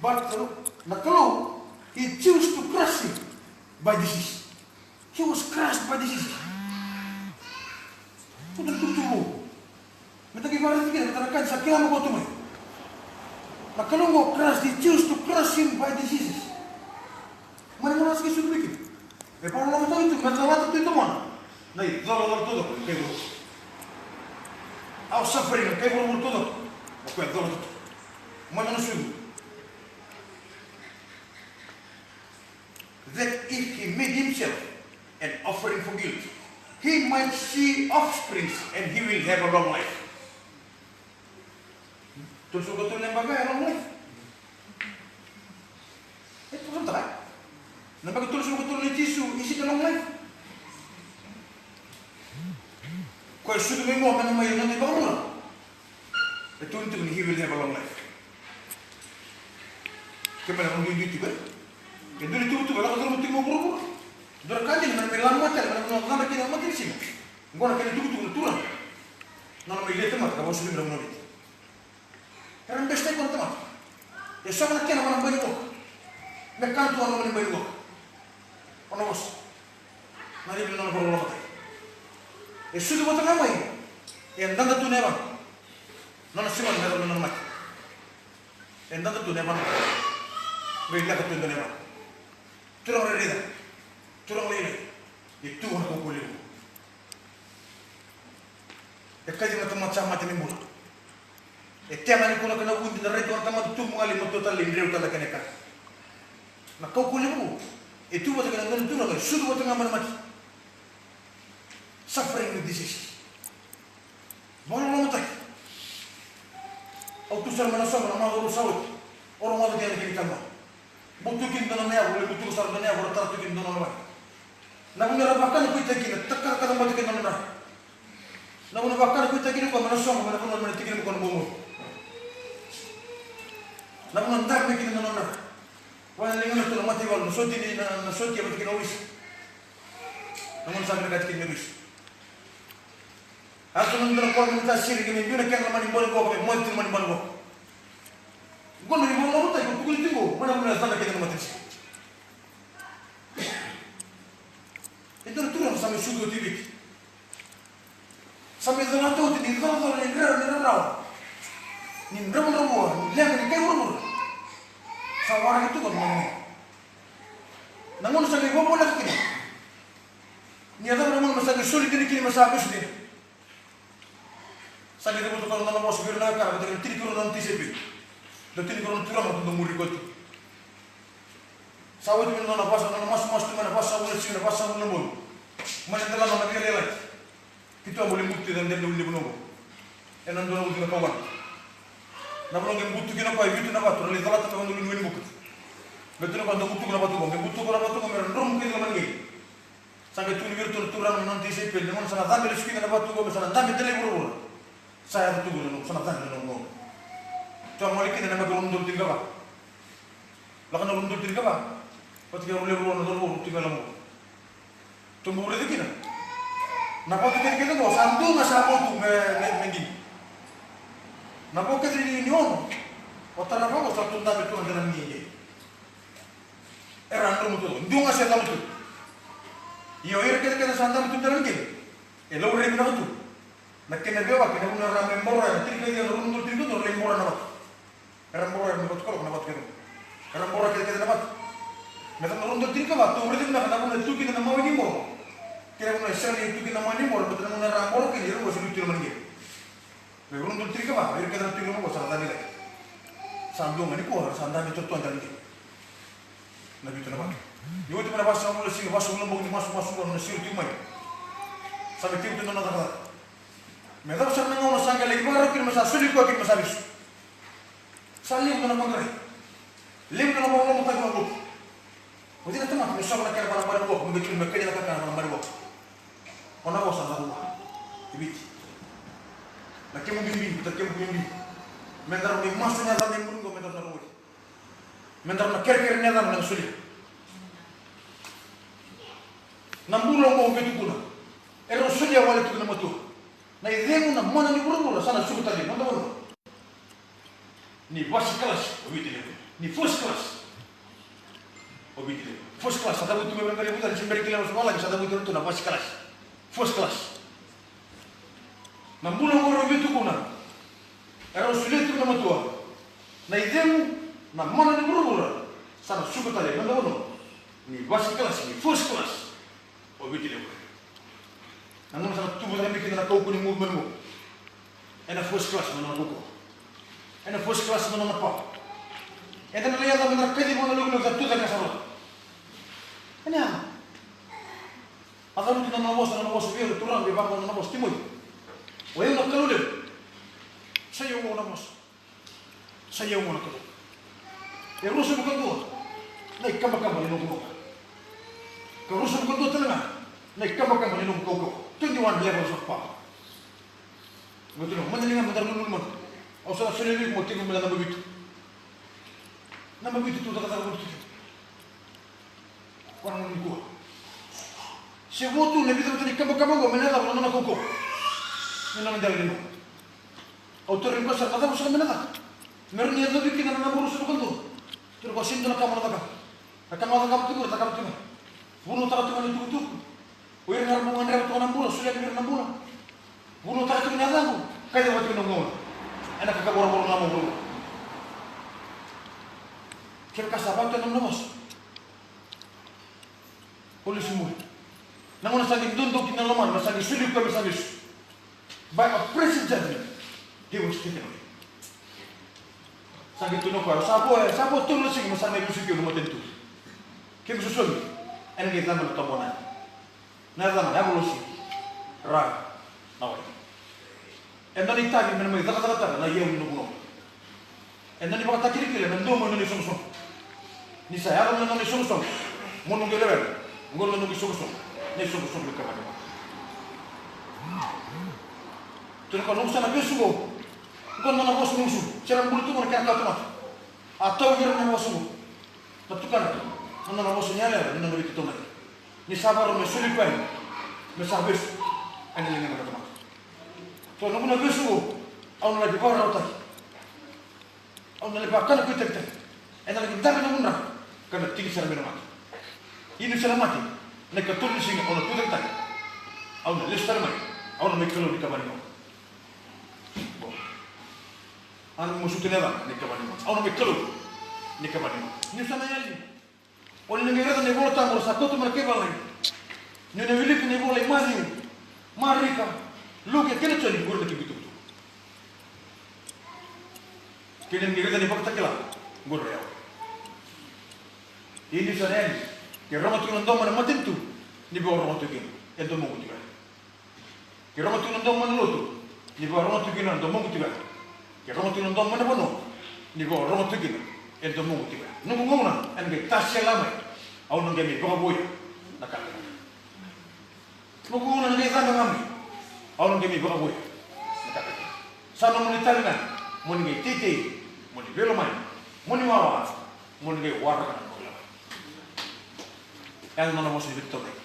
But the, na Kalou, he chose to crush him by disease. He was crushed by diseases. Ko da tukutuku. Me da qai vakaraica kina, me da na kaya ni sa kila mo ko tu mai. Na Kalou qo crushed, he chose to crush him by diseases. Mai na gauna sa qai sucu mai kina. E vakalolomataki tu, me calata tu e domona na icolacola taucoko ni kai vuravura. Au suffering na kai vuravura taucoko. O koya e colata tu. Mai na nona sucu. That if he made himself an offering for guilt, he might see offsprings and he will have a long life. Tolusagavulu ka tolu na yabaki, a long life. E tolusagavulu ka tolu. Na yabaki tolusagavulu ka tolu nei Jisu, is it a long life? Koya e sucu mai qo me na mai noda ivakavuvuli. E tukuni tiko ni he will have a long life. Kemuni na duidui tiko, e? E dua na itukutuku e lako curuma tiko mai vuravura. Dua na ka dina me na mai lako mai tale, me na mai lako mai kina na matanisiga. Qo na kena itukutuku na Turaga. Nona mai lia tamata ka vakasucumi na vanua ni. Era bese tiko na tamata. E so na kena vana bai ni qoka. Me kana tu vana bai ni qoka. O na vosa. Na levu ni nona vakalolomataki. E sucu vata ga mai. E dada tu na yavana. Nona siga me yacova na nona mate. E dada tu na yavana. Vei leka tu e dua na yavana. Turaga raica. Turaga lailai. E tu na kaukauwa levu. E kacivi na tamata sa mate me bula. E tega ni kua na kena vudi, na rai tu na tamata tubu ga lai matua tale, lai dreu tale na kena ka. Na kaukauwa levu e tu vata kei na dua na turaga e sucu vata ga mai na mate. Suffering with disease. Vakalolomataki. Au tu sara mai na soqo na macawa rua sa oti. Au rogoca kina na kena italanoa. Butuki dua na yavu, lai butuki sara dua na yavu, ra tara tu kina dua na wai. Na vuna era vakanakuitaki kina, takara kaca bati kina na nodra. Na vuna vakanakuitaki kina o koya mai na soqo, mai na vanua, mai na tikina mai koya na bogi. Na vuna dabe kina na nodra. Vaya na ligana tu na mataivalu, na soti ni, na, na soti e vata kina o Luisa. Na gauna sa vinakati kina me Luisa. A tu na dua na koro me na tasiri kina, biu na kena loma ni bole qo, me moce tu na loma ni bole qo. Qo na ivola lolotaki, ko tukuni tiko, mai na vuna e cala kina na matanisiga. E dua na turaga sa mai sucu oti Viti. Sa mai calata oti ni colacola ni rere ni rarawa. Ni dravudravua, ni leqa ni kai vuravura. Sa waraki tu ko na gauna. Na gauna sa qai vakavoleka kina. Ni yacova na gauna me sa qai soli dina kina me sa vesu dina. Sa qai cavuta koya na nona vosa vei ira na wekana, vata kei na tinikarua na nona tisaipeli. Na tinikarua na turaga dau muri koya tu. Sa oti mai na nona vasa, na nona masumasu tu mai na vasagavulu na siga, na vasagavulu na bogi. Mai na delana na veilelaki. Keitou a bau lai butu tu ena dela ni ulunivanua oqo. Ena dua na ucu na kaukauwa. Na vanua qai butu kina o koya e vitu na vatu, ra lai colata na vanua ni Wainibuka. Me tukuna o koya dau butuka na vatu qo, qai butuka na vatu qo me ra dromu kece loma ni qai. Sa qai tukuni vei iratou na turaga na nona tisaipeli, na gauna sa na cabe lesu kina na vatu qo, me sa na dabe tale i vuravura. Sa yaco tu qo na noqu, sa na cabe na noqu gauna. Tou a gole kina na yabaki rua na udolu tinikava. Lako na rua na udolu tinikava. Vata kei rau levu rua na cauravou rau tiko e Labua. Tou bau raica kina. Na vatu kece kece qo sa dua ga sa vo tu me, me, me qini. Na vo kece ni, ni ono. O tarava qo sa tu dabe tu na dela ni qini. Era a dromu tu, dua ga se calu tu. Ia o ira kece kece sa dabe tu dela ni qini. E laurai vinaka tu. Na kena veiwaki, na vuna era mai boro, era tiri kece, era rua na udolu tiri kece, era lai boro na vatu. Era boro, era mai vatu kaloko na vatu kece. Era boro kece kece na vatu. Me yacova na rua na udolu tiri ka va, tou raica vinaka na vuna e tu kina na mawe ni boro. Kei na vuna e sega ni tu kina na mawe ni boro, baleta na vuna era boro kina, era ua se liu tiko mai na qele. Me rua na udolu tiri ka va, ira kece na tu i loma qo sa ra cabe cake. Sa dua ga nikua, sa dabe totoka na qele. Na vitu na vatu. Ni oti mai na vasagavulu na siga, vasagavulu na bogi ni masumasu qo na siro tiko mai. Sa mai tekivu tu na nona cakacaka. Me yacova sara na gauna sa qai lai vakarau kina me sa soli koya kina me sa vesu. Sa levu na nona qai. Levu na nona vakalolomataki vakalotu. O cei na tamata me sova na kena vanabana vuaka, me qai kila me kania na kakana vanabana vuaka. O na vosa na rua. I Viti. Na kemu bibi, na kemu bibi. Me daru mai masu na yacana e muri qo, me daru na rovoli. Me daru na kerekere na yacana me na solia. Na bula oqo au via tukuna. Erau solia wale tu na matua. Na icegu na mana ni vuravura sa na suka tale, noda vanua. Ni vasi kalasi, o Viti levu. Ni first class. O Viti levu. First class, sa cavuti mai vei na qai levu tale, se bera kila vasu valagi, sa cavuti tu na vasi kalasi. First class. Na bula oqo rau via tukuna. Erau solia tu na matua. Na icegu, na mana ni vuravura. Sa na suka tale, noda vanua. Ni vasi kalasi, ni first class. O Viti levu. Na gauna sa na tubu cake mai kina na kaukauwa ni movement qo. Ena first class na nona kaukauwa. Ena first class na nona power. Eda na lai yaco me na kaciva na lokiloki sa tu cake na sara. Ena yaco. A cavuti na nona vosa, na nona vosa vei ira na turaga, vei vaqo na nona vosa, Timoci. O yau na Kalou levu. Sa i au na vosa. Sa i au gona ka. E ruasagavulu ka dua na ikabakaba ni noqu gauna. Ka ruasagavulu ka dua tale ga na ikabakaba ni noqu kaukauwa. Twenty-one levels of power. Qo tu na mani liga me daru lululu mada. Au sa na solia vei iko mo tekivu mai na naba vitu. Naba vitu tu cakacaka voli tu. Ko na gauna nikua. Se vo tu na vica vata ni kabakaba oqo me na cava na nona kaukauwa. Me na nona dela ni nona. Au tarogi koya sara, na cava sara me na caka? Me rawa ni yacovi kina na naba ruasagavulu ka dua. Tukuna o koya sega ni dua na ka mo na cakava. Na ka mo cakava tiko, cakava tiko ga. Vunautaka tiko ga na itukutuku. O ira ga era bau gadreva toka na bula, solia vei ira na bula. Vunautaka tiko na yacaqu, kaciva tiko na gauna. Ena kakavoravora ga mo vuravura. Kevaka sa vaka tu na nona vosa. O lesu muri. Na gauna sa qai dodonu kina na lomana, sa qai soli koya me sa lesu. By a present judgment, he was taken away. Sa qai tukuna o koya, sa vo, sa vo tolu na siga me sa mai vesuki au na matanitu. Kemu sosomi, ena qai cabe na tabua na yacana, na yacana, Yavulosiri Ra na wai. E dua na itavi me na mai cakacakataka na iyau ni noqu gauna. E dua na ivakatakilakila me dua mai na nona isoqosoqo. Ni sa yaco mai na nona isoqosoqo, mo noqu ilewena, oqo na noqu isoqosoqo, na isoqosoqo ni kavani. Tukuna o koya, noqu sa na vesu qo. Oqo na nona vosa, noqu su. Se ra buli tu qo na kena kawatamata. A tauvi ira na vosa qo. Na tukana, na nona vosa ni yalayala, ni nona veitataunaki. Ni sa vakarau me soli koya yani me sa vesu ena ligana na tamata. So noqu na vesu qo, au na laki vakarautaki. Au na laki vakana koi takitaki. Ena laki dave noqu dra ka na tiki sara mai na mate. Ia niu sa na mate, na ikatolu ni siga au na tucake tale. Au na lesu tale mai, au na mai Kalou ni kavani gauna. Bo. Au na mai suka na yacana ni kavani gauna. Au na mai Kalou ni kavani gauna. Niu sa na yali. O ni na qai raica na iVola Tabu, ra sa kauta mai na kaivalagi. Niu na wilika na ivola i Maciu, Marika, Luke kei na Joni, qori na kena itukutuku. Kei na qai raica na iVakatakila, qori na yawa. Ia niu sa na yali, ke rogo tiko na domo ena matanitu, ni vakarogo tiko kina e domoqu tiko yani. Ke rogo tiko na domo mai na lotu, ni vakarogo tiko kina na domoqu tiko yani. Ke rogo tiko na domo mai na vanua, ni vakarogo tiko kina e domoqu tiko yani. Noqu gauna ena qai tasela mai, au na qai mai vakavouya na ka kece. Noqu gauna ena qai cabe ga mai, au na qai mai vakavouya na ka kece. Sa nomuni itavi ga, mo ni qai teitei, mo ni veilomani, mo ni wawa, mo ni qai waraka na noqu lewa. Ena nona vosa ni veitataunaki.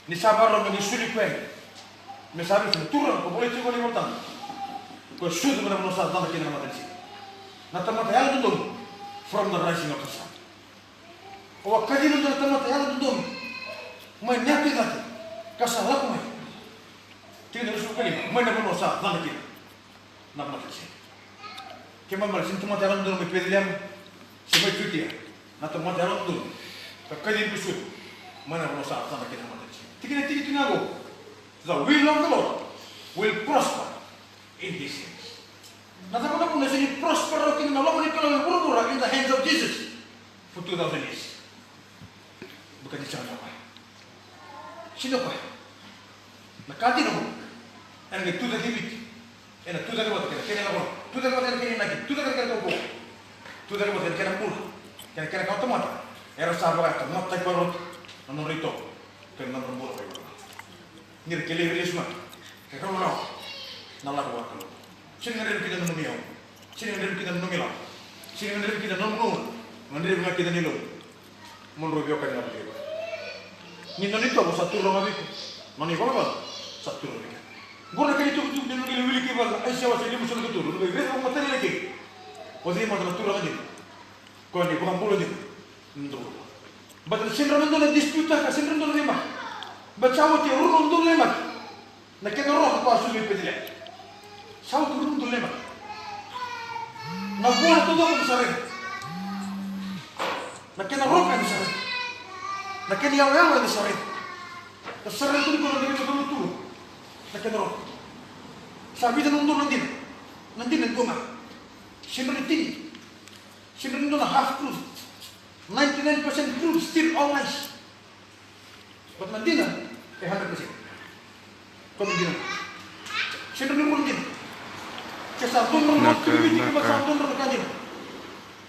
Ni sa vakarau me ni soli koya me sa vesu na turaga ko volai tiko na iVolatabu. Ko sucu mai na vanua sa caca kina na mata ni siga. Na tamata yalododonu from the rising of the sun. O a kacivi na tamata yalododonu mai na yatu i cake ka sa lako mai. Tikina ruasagavulu ka lima, mai na vanua sa caca kina na mata ni siga. Kena ibalebale sega ni tamata yalododonu mai Peceliema se mai Jutia. Na tamata yalododonu ka kacivi ko sucu mai na vanua sa caca kina na mata ni siga. Tikina tini tu ga qo. The will of the Lord will prosper in his hands. Na cava na vuna e sega ni prosper rawa kina na loma ni Kalou e vuravura in the hands of Jesus for two thousand years? Because ni sega ni o koya. Sega ni o koya. Na ka dina mo ena qai tucake Viti, ena tucake vata kei na kena lako, tucake vata kei na kena inaki, tucake vata kei na kena kaukauwa, tucake vata kei na kena bula kei na kena kawatamata. Era sa vakayagataki vakalotu na nodra itovo kei na nodra bula vakaivolatabu. Ni ra kilai lesu mai, e rawarawa na lako vakalou. Sega ni gadrevi kina na nomu iyau, sega ni gadrevi kina na nomu ilavo, sega ni gadrevi kina na nomu gauna, gadrevi ga kina na ilomu. Mo drau veiwekani ga vata kei koya. Ni nona itovo sa turaga vei iko, nona ivalavala sa turaga vei koya. Qori na kena itukutuku ni nona qai wili kei vale na Aisea wase limasagavulu ka tolu, nona qai raica vakamatailalai kei, o cei mada na turaga dina? Koya na iVakabula dina. Baleta ni sega ni rawa me dua na dispute-taka, sega ni rawa me dua na veimaki. Baleta sa oti e rua na udolu na yabaki na kena roka ko a soli mai Peceliema. Sa oti e rua na udolu na yabaki. Na vua taucoko eda sa raica. Na kena roka eda sa raica. Na kena iyaloyalo eda sa raica. Eda sa raica tiko na kena taucoko na kena roka. Sa vica na udolu na dina. Na dina e dua ga. Sega ni tini. Sega ni dua na half truth. Ninety-nine percent truth, still all lies. But na dina e hundred percent. Ko na dina. Sega ni rua na dina. Ke sa dodonu na lotu ki Viti, ke sa dodonu na ka dina.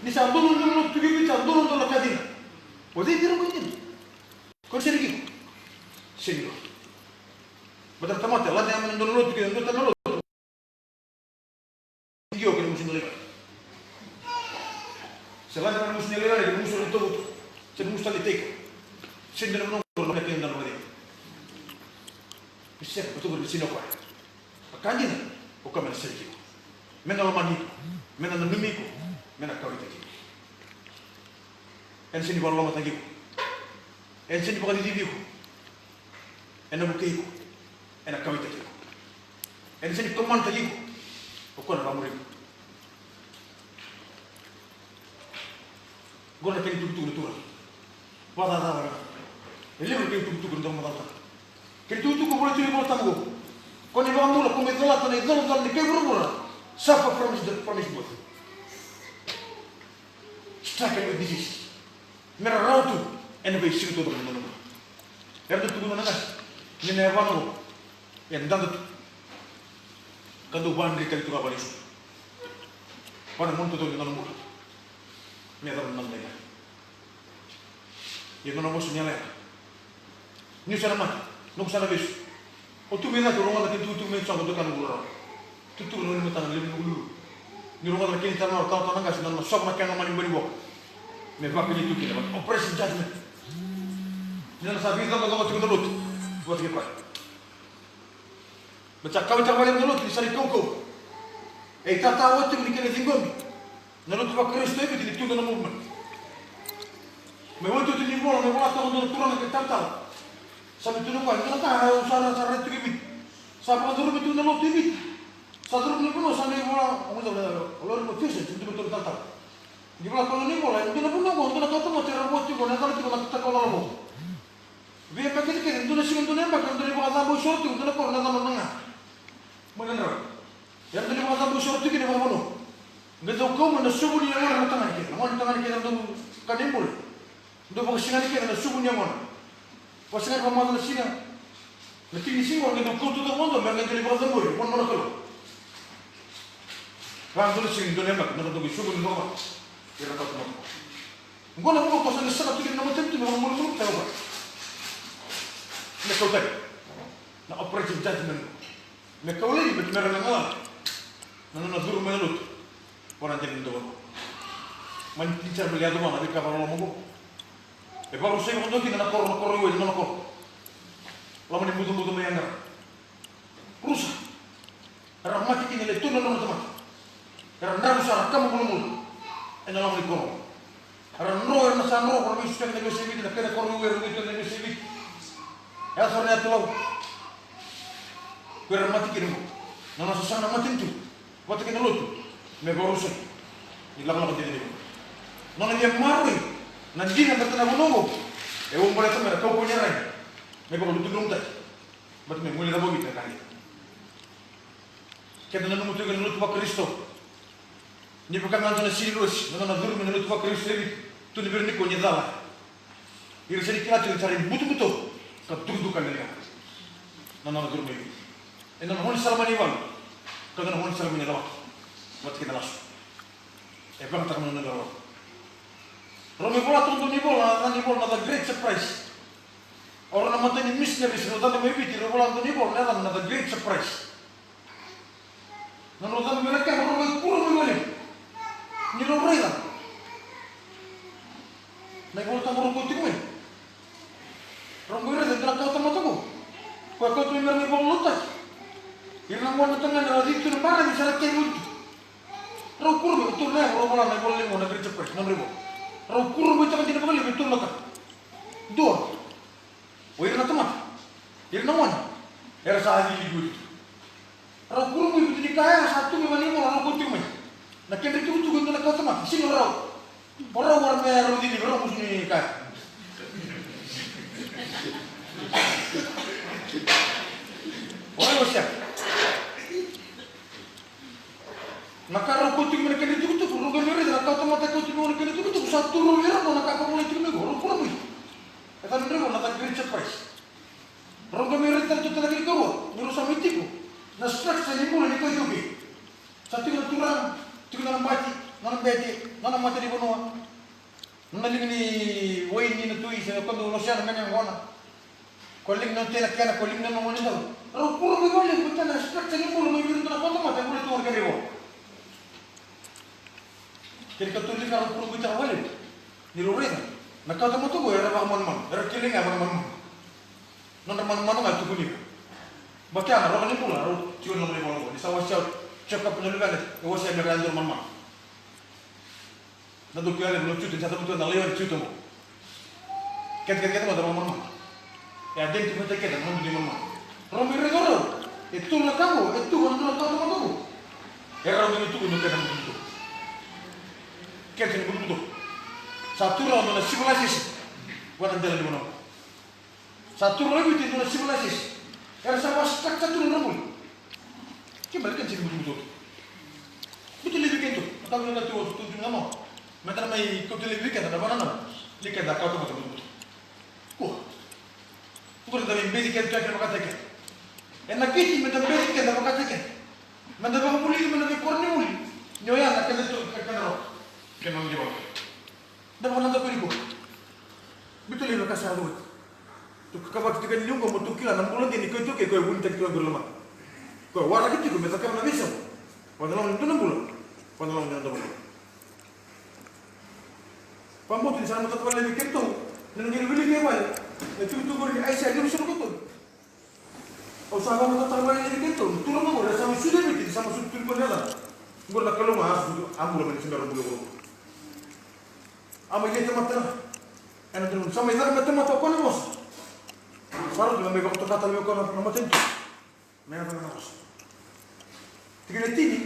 Ni sa dodonu na lotu ki Viti, sa dodonu na ka dina. O cei dina ko dina? Ko sega ni kiko. Sega ni rua. But na tamata e lade mai na dua na lotu ki na dua tale na lotu. Io, kena musu ni lailai. Se lade na musu ni lailai, kena musu ni tovutu. Se musu tale tiko. Se dina na kena dana vale. Pise ka tovutu sina kwa. A ka dina, o ka me na sere tiko. Me na lomani iko. Me na nanumi iko. Me na kauwaitaki iko. Ena sega ni vakalolomataki iko. Ena sega ni vakacicivi iko. Ena vukei iko. Ena kauwaitaki iko. Ena sega ni command-taki iko. O koya na vakamuri iko. Qo na kena itukutuku na turaga. Vakacacana. E levu na kena itukutuku na daumacala. Kena itukutuku e volai tu ena iVolatabu qo. Ko ni vakamuri, ko ni colata na icolacola ni kai vuravura. Suffer from his, from his birth. Struggle with disease. Me ra rawa tu ena veisiga taucoko ni nona bula. Era dau tukuna na qase ni na yavana qo e dada tu. Ka dau vakadreitaki tu ga vale isu. Vana mona taucoko ni nona bula. Me yacova na nona bula. Ia nona vosa ni yalayala. Niu sa na mate, noqu sa na vesu. O tu mai cake, o rogoca na kena tukutuku mai Jiova, o doka na vula rawa. Tutuku na ulu ni matana, levu na ululu. Ni rogoca na kena italanoa, talatala na qase, na nona sova na kena loma ni bani boka. Me vakani tu kina, but oppression judgment. Ni na sa veicoqacoqa tiko na lotu vata kei koya. Me sa kauwaitaka vale na lotu ni sa na ikaukau. E itatau tiko ni kena ciqomi. Na lotu vaKarisito e Viti ni tu na movement. Me oti oti ni vola, me vola toka dua na turaga kei talatala. Sa me tu na koya, dua na ka au sa ra, sa ra tu e Viti. Sa vakacurumi tu na lotu e Viti. Sa curumi na vanua, sa me vola, au me vola, o lori mo tiusa, tu me tu na talatala. Ni vola toka ni vola, dua na vanua ko, dua na talatala mo tera vo tiko, na tala tiko na takao na lavo. Vei yabaki kece, dua na siga, dua na yabaki, dua na ivakacabo isoro tiko, dua na koro na cabo na ga. Mai na drau. Ia dua na ivakacabo isoro tiko kina vakavanua. Qai dau kau mai na suvu ni yagona na tagane kece. Na gone tagane kece na dau kana ibure. Dau vakasigani kece na suvu ni yagona. Vakasigani vakamatata na siga. Na tiki ni siga qai dau kauta tiko vakadua, me qai dau vakacabori, vakavanua na Kalou. Vakadua na siga, dua na yabaki, na ka dau suvu ni yagona. Ira na kauta mai. Qo na vanua ko sa na saka tu kina na matanitu me vakamulimuli tale o koya. Me kau tani na operative judgment. Me kau laivi me ra na galala na nona curu mai na lotu. Vaka na dina ni dua vanua. Mani tini sara me lai yaco vua na veika vakaloloma qo. E vakarusai vakadua kina na koro, na koro i Wai, na nona koro. Loma ni bucabuca mai Yagara. Rusa. Era mate kina e le tolu na drau na tamata. Era dravu sara, kama bulamula ena loma ni koro. Era dro, era na sa dro, era veisuka na veiyasai Viti, na kena koro i Wai, era veisuka na veiyasai Viti. E yaco na yatu Lau. Ko era mate kina qo. Na nona sasaga na matanitu vata kei na lotu me vakarusai. Ni lakolako dina ni nona via maroroi na dina baleta na vanua qo. E uabaleta mai na kaukauwa ni yaragi me vakalutudromutaki. Baleta me guilecava o Viti na ka dina. Keda nanuma tu ga na lotu vaKarisito. Ni vaka ga dua na senilosi na nona curuma na lotu vaKarisito e Viti, tukuni vei ira nikua ni cala. Ira sega ni kila tiko ni sa rui butobuto ka dukaduka na liga na nona curuma e Viti. E nona gaunisala mai na ivalu ka dua na gaunisala mai na lawaki vata kei na lasu. E vakayagataka mai na nona lawaki. Rau mai vola toka dua na ivola, na yacana ivola na The Great Surprise. O rau na mata ni missionaries rau cabe mai Viti, rau vola dua na ivola na yacana na The Great Surprise. Na nona cabe mai na kena, rau mai kuro mai vale. Ni rau raica na iVolatabu rau kauti mai. Rau mai raica e dua na kawatamata qo. Koya kauti mai me ra mai vakalotutaki. Ira na gone tagane era cici tu na baravi sa ra keri oti tu. Rau kuro mai, o tolu na yago rau vola na ivola levu na Great Surprise, na nodra ivola. Rau kuro mai taka dina vakalevu e tolu na ka. Dua. O ira na tamata, ira na gone, era sa cici oti tu. Rau kuro mai, vitu ni ka ya sa tu mai vale ni ivola, rau kauti mai. Na kedra itukutuku e dua na kawatamata, sega ni rau. O rau, o rau me rau cici, rau musu ni ka ya. O rau o sega. Na ka rau kauti mai na kedra itukutuku, rau qai mai raica na kawatamata e kauti mai na kedra itukutuku, sa tu rau vei ira qo na ka ka volai tiko mai qo, rau kuro mai. E tale drau na The Great Surprise. Rau qai mai raica tale tu na kena ikarua, ni rau sa mai tiko na structure ni bula ni kai iTaukei. Sa tiko na turaga, tiko na nona bati, nona bete, nona mata ni vanua. Nona liga ni waini na tui se koya dau losea na mena yaqona. Koya liga ni nona tei na kena, koya liga ni nona gone dau. Rau kuro mai vakalevu, koya na structure ni bula mai vei ira na kawatamata e bula tu ga kena ivola. Kena ikatolu ni ka rau kuro mai tale vakalevu. Ni rau raica na kawatamata qo era vakamanumanu, era kilai ga vakamanumanu. Nodra manumanu ga e tukuni ira. Baleta ya na roka ni bula rau tiko ena loma ni ivola qo. Ni sa wasea o Jekope na luvena, e wasea me ra yadua na manumanu. Na dau kila levu na Juta, ni sa cavuta na laione Juta qo. Keda, keda, keda mada na manumanu. E identify-taki keda na noda imanumanu. Rau mai raica o rau e tolu na ka qo, e tu ena dua na kawatamata qo. E rau mai na tukuni o keda na butobuto. Keda sega ni butobuto. Sa tu rawa e dua na civilization vua na dela ni vanua. Sa tu rawa e Viti e dua na civilization. Era sa vaka-structure tu na nodra bula. Kena ibalebale keda sega ni butobuto. Buto laivi keda tu. Na ka vinaka tu, tu, tu, tu na mo. Meda na mai kauta laivi keda na vakanananu. Ni keda a kauta mada butobuto. Kua. Qori da mai beci keda tu, keda vakataki keda. E nakiti meda beci keda vakataki keda. Meda vakavulici mai na veikoronivuli. Ni oya na keda tu, keda roka. Keda na. Da vakanadaku nikua. Biuta laivi na ka sa yaco oti. Tou kakavaki tiko yani liu qo mo tou kila na bula dina ni kai iTaukei, koya e vunitaki tiko qori lomana. Koya waraki tiko me cakava na veisau. Vua na loma ni dua na bula. Vua na loma ni dua na bula. Vakabauta ni sa matata vakalevu vei keitou na noqu wilika e vale na itukutuku qori ni Aisea limasagavulu ka tolu. Au sa vakamatatataka vakalevu vei keitou na turaga qori, era sa mai sucu e Viti, ni sa mai sucu tu nikua ena yacana. Qori na Kalou ga a sucu, a bula mai na se bera bula qori. A mai lai tamata ena dua, sa mai caka me tamata o koya na vosa. Sa rauta me mai vakatoka tale vei koya na, na matanitu. Me yacova na vosa. Tikina e tini,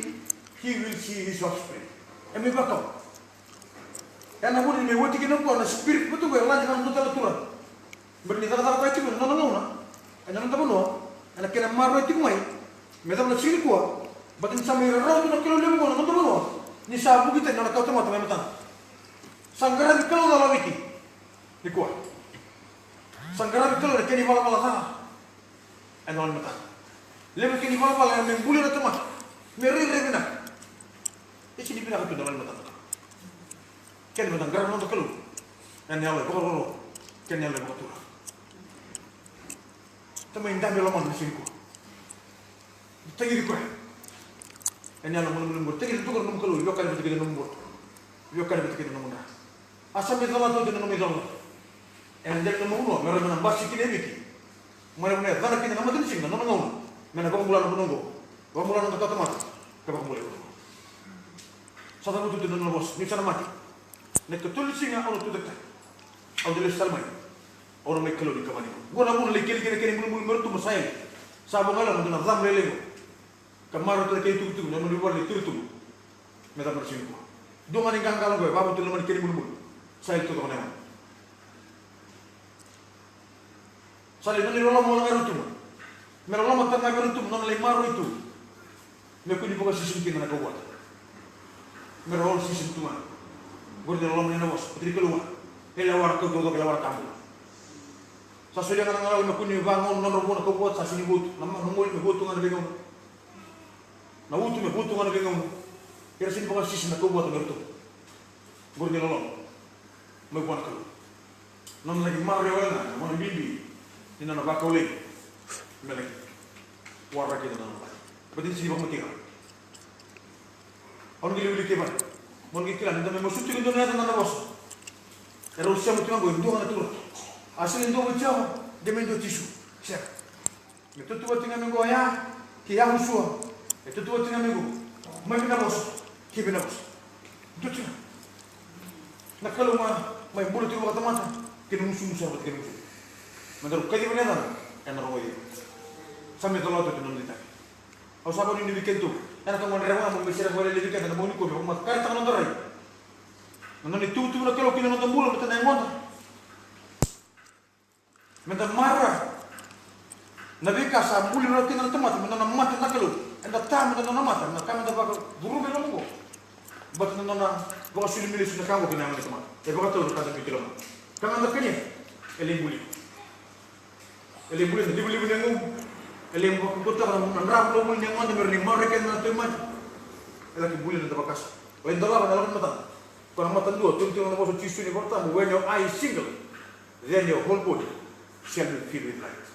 he will see his offspring. E mai vakau. Ena vuku ni me oti kina o koya na spirit vata qo e lade ena dua tale na turaga. Baleta ni cakacakataki tiko ena nona gauna, ena noda vanua, ena kena maroroi tiko mai, me yacova na siga nikua, baleta ni sa mai rarawa tu na Kalou levu qo ena noda vanua, ni sa vuki tani na nona kawatamata mai matana. Sa qaravi Kalou cala o Viti nikua. Sa qaravi Kalou ena kena ivalavala ca. Ena loma ni mataka. Levu na kena ivalavala era me bulia na tamata me rairai vinaka. E sega ni vinaka tu ena loma ni mataka. Keda meda qarava na noda Kalou ena yalo e vakarokoroko kei na yalo e vakaturaga. Tamai, dabe e lomada ena siga nikua. Tagici koya ena yalo malumalumu qori. Tagici tu qori na nomu Kalou, veiwekani vata kei na nomu bula, veiwekani vata kei na nomu dra. A sa mai calata oti na nomu icalala. Ena dela ni nomu vanua me rawa me na basika kina e Viti. Mai na vanua e cala kina na matanisiga, na nona gauna me na vakabula na vanua oqo, vakabula na noda tatamata, ka vakabula e vanua. Sa cavuta tu na nona vosa, niu sa na mate. Na ikatolu ni siga au na tucake tale. Au na lesu tale mai. Au na mai Kalou ni kavani. Oqo na vuna lai keli kina kena ibulubulu me Rotuma sa yali. Sa vakala na dua na cava lailai oqo. Ka marautaka na kena itukutuku na nona ivale ni Rotuma. Me cava na siga nikua. Dua ga na iqaqalo oqo e vakavotu na loma ni kena ibulubulu. Sa yali tu toka na yawa. Sa lai nona iloloma wale ga e Rotuma. Me lolomataka ga vei Rotuma nona lai maroroi tu. Me kua ni vakasisina kina na kauvata. Me ra all season tu ga. Qori na loloma ni na vosa, vata ni Kalou ga. E lewa na kau taucoko, e lewa na ka bula. Sa solia ga na galala me kua ni vagauna nodra vua na kauvata, sa sini votu. Na ma-, na moli me votu ga na veigauna. Na utu me votu ga na veigauna. Era sini vakasisina na kauvata me Rotuma. Qori na loloma mai vua na Kalou. Nona laki maroroi wale ga na gauna bibi ni nona vakaulei me laki waraki na nona vale. Baleta ni sini vakamatiqa. Au na qai liuliu i vale. Mo na qai kila ni da mai masuti tiko e dua na yaca, na nona vosa. Erau sema tiko ga qo e dua ga na turaga. A sega ni dua vei Jiova, de mai dua Jisu. Sega. Me tautauvata tiko ga mai qo oya kei Yahusua. E tautauvata tiko ga mai qo mai vei na vosa kei vei na vosa. Dua tiko ga. Na Kalou ga mai bula tiko vakatamata kei na gusumusu vata kei na gusumusu. Me daru kaciva na yacana, ena rogoci. Sa mai colato tu na nomuni itavi. Au sa vakanuinui vei kedatou. Ena ka gone reva ga mo mai sere vakalailai vei keda na bogi nikua me vakamatakareta na noda rai. Na nona ituvatuva na Kalou kina noda bula, baleta na yagoda. Meda maroroya na veika sa buli rawa kina na tamata, meda na mate na Kalou. Eda ta meda na mate, na ka meda vakacuruma e loma oqo. Baleta na nona vakasulumi lesu na ka oqo kina yago ni tamata. E vakatau na ka da biuti loma. Ka ga da kania, e lai buli. E lai buli na livaliva ni yagomu. E lai vakabutaka na dra vulavula ni yagoda me rawa ni maroroi keda na tauvimate. E laki buli na da vakasa. O e dolava na lako ni matana. Ko na mata dua, tukuna tiko na vosa o Jisu ni Vola Tabu, when your eye is single, then your whole body shall be filled with light.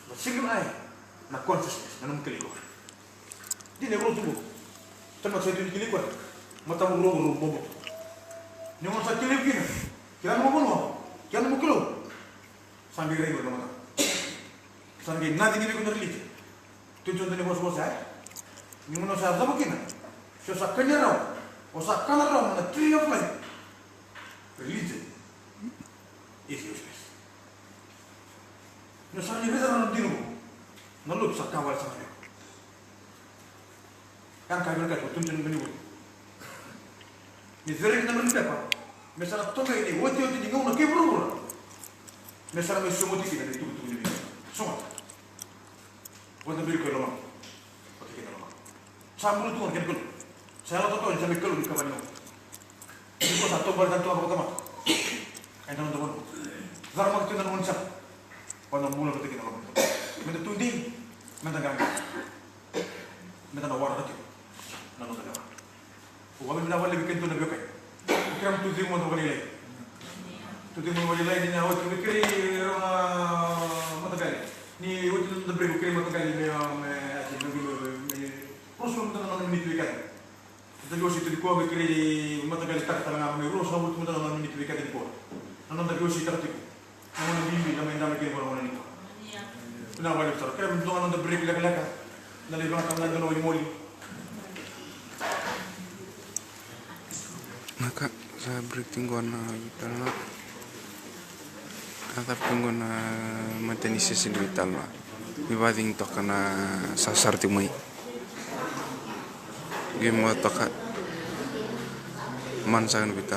Na single eye, na consciousness, na nomu kilai koya. Dina e vuravura tu qo. Tamata sa tu ni kilai koya. Matamu rua qo rau bobo tu. Ni gauna sa kilai kina, kila nomu vanua, kila nomu Kalou. Sa qai rai qo na mata. Sa qai naci qai vei iko na religion. Tu tu na dua na ivosavosa, e? Ni gauna o sa yacova kina, se o sa kania rawa, o sa kana rawa mai na tree of life. Religion is useless. Ni o sa ni raica na dina qo, na lotu sa ka wale sara ga. Ia na ka vinakati, o tuntun na dina qo. Ni cereki na nona pepa, me sa na tokai ni otioti ni gauna kei vuravura. Me sa na mai sogoti kina na itukutuku ni veika. Sogota. Vata biri ko e lomana. Vata kei na lomana. Sa bula tu ga na kena Kalou. Sa yalo totolo ni sa mai Kalou ni kavani oqo. Ni ko sa tobari tani toka vakatamata. Ena noda vanua. Caramaka tiko na nomuni sala. Vata bula vata kei na lomana. Meda tudei. Meda qaqa. Meda na waraka tiko na noda lewa. Au vakavinavinaka vakalevu vei kemudou na veiwekani. Au kerea mo tucake mada vakalailai. Tucake mada vakalailai ni na oti, au kerei rau na mataqali. Ni oti na noda break, au kerei mataqali me, me, me, me, me ruasagavulu mada na nona miniti vei keda. Mataqali, au se tu nikua, au kerei mataqali taka tale ga me ruasagavulu mada na nona miniti vei keda nikua. Na noda veiwasei taka tiko. Na gauna bibi, na mai dama kina vua na gauna nikua. Vinaka vakalevu sara. Kerea me dua ga noda break lekaleka. Na lai vaka tale ga dua na walimoli. Na ka sa break tiko qo na veitalanoa. Na cava tiko qo na matanisiga ni veitalanoa. Ni vacigi toka na sasara tiko mai. Qai mo toka. Mana saka ni veitalanoa.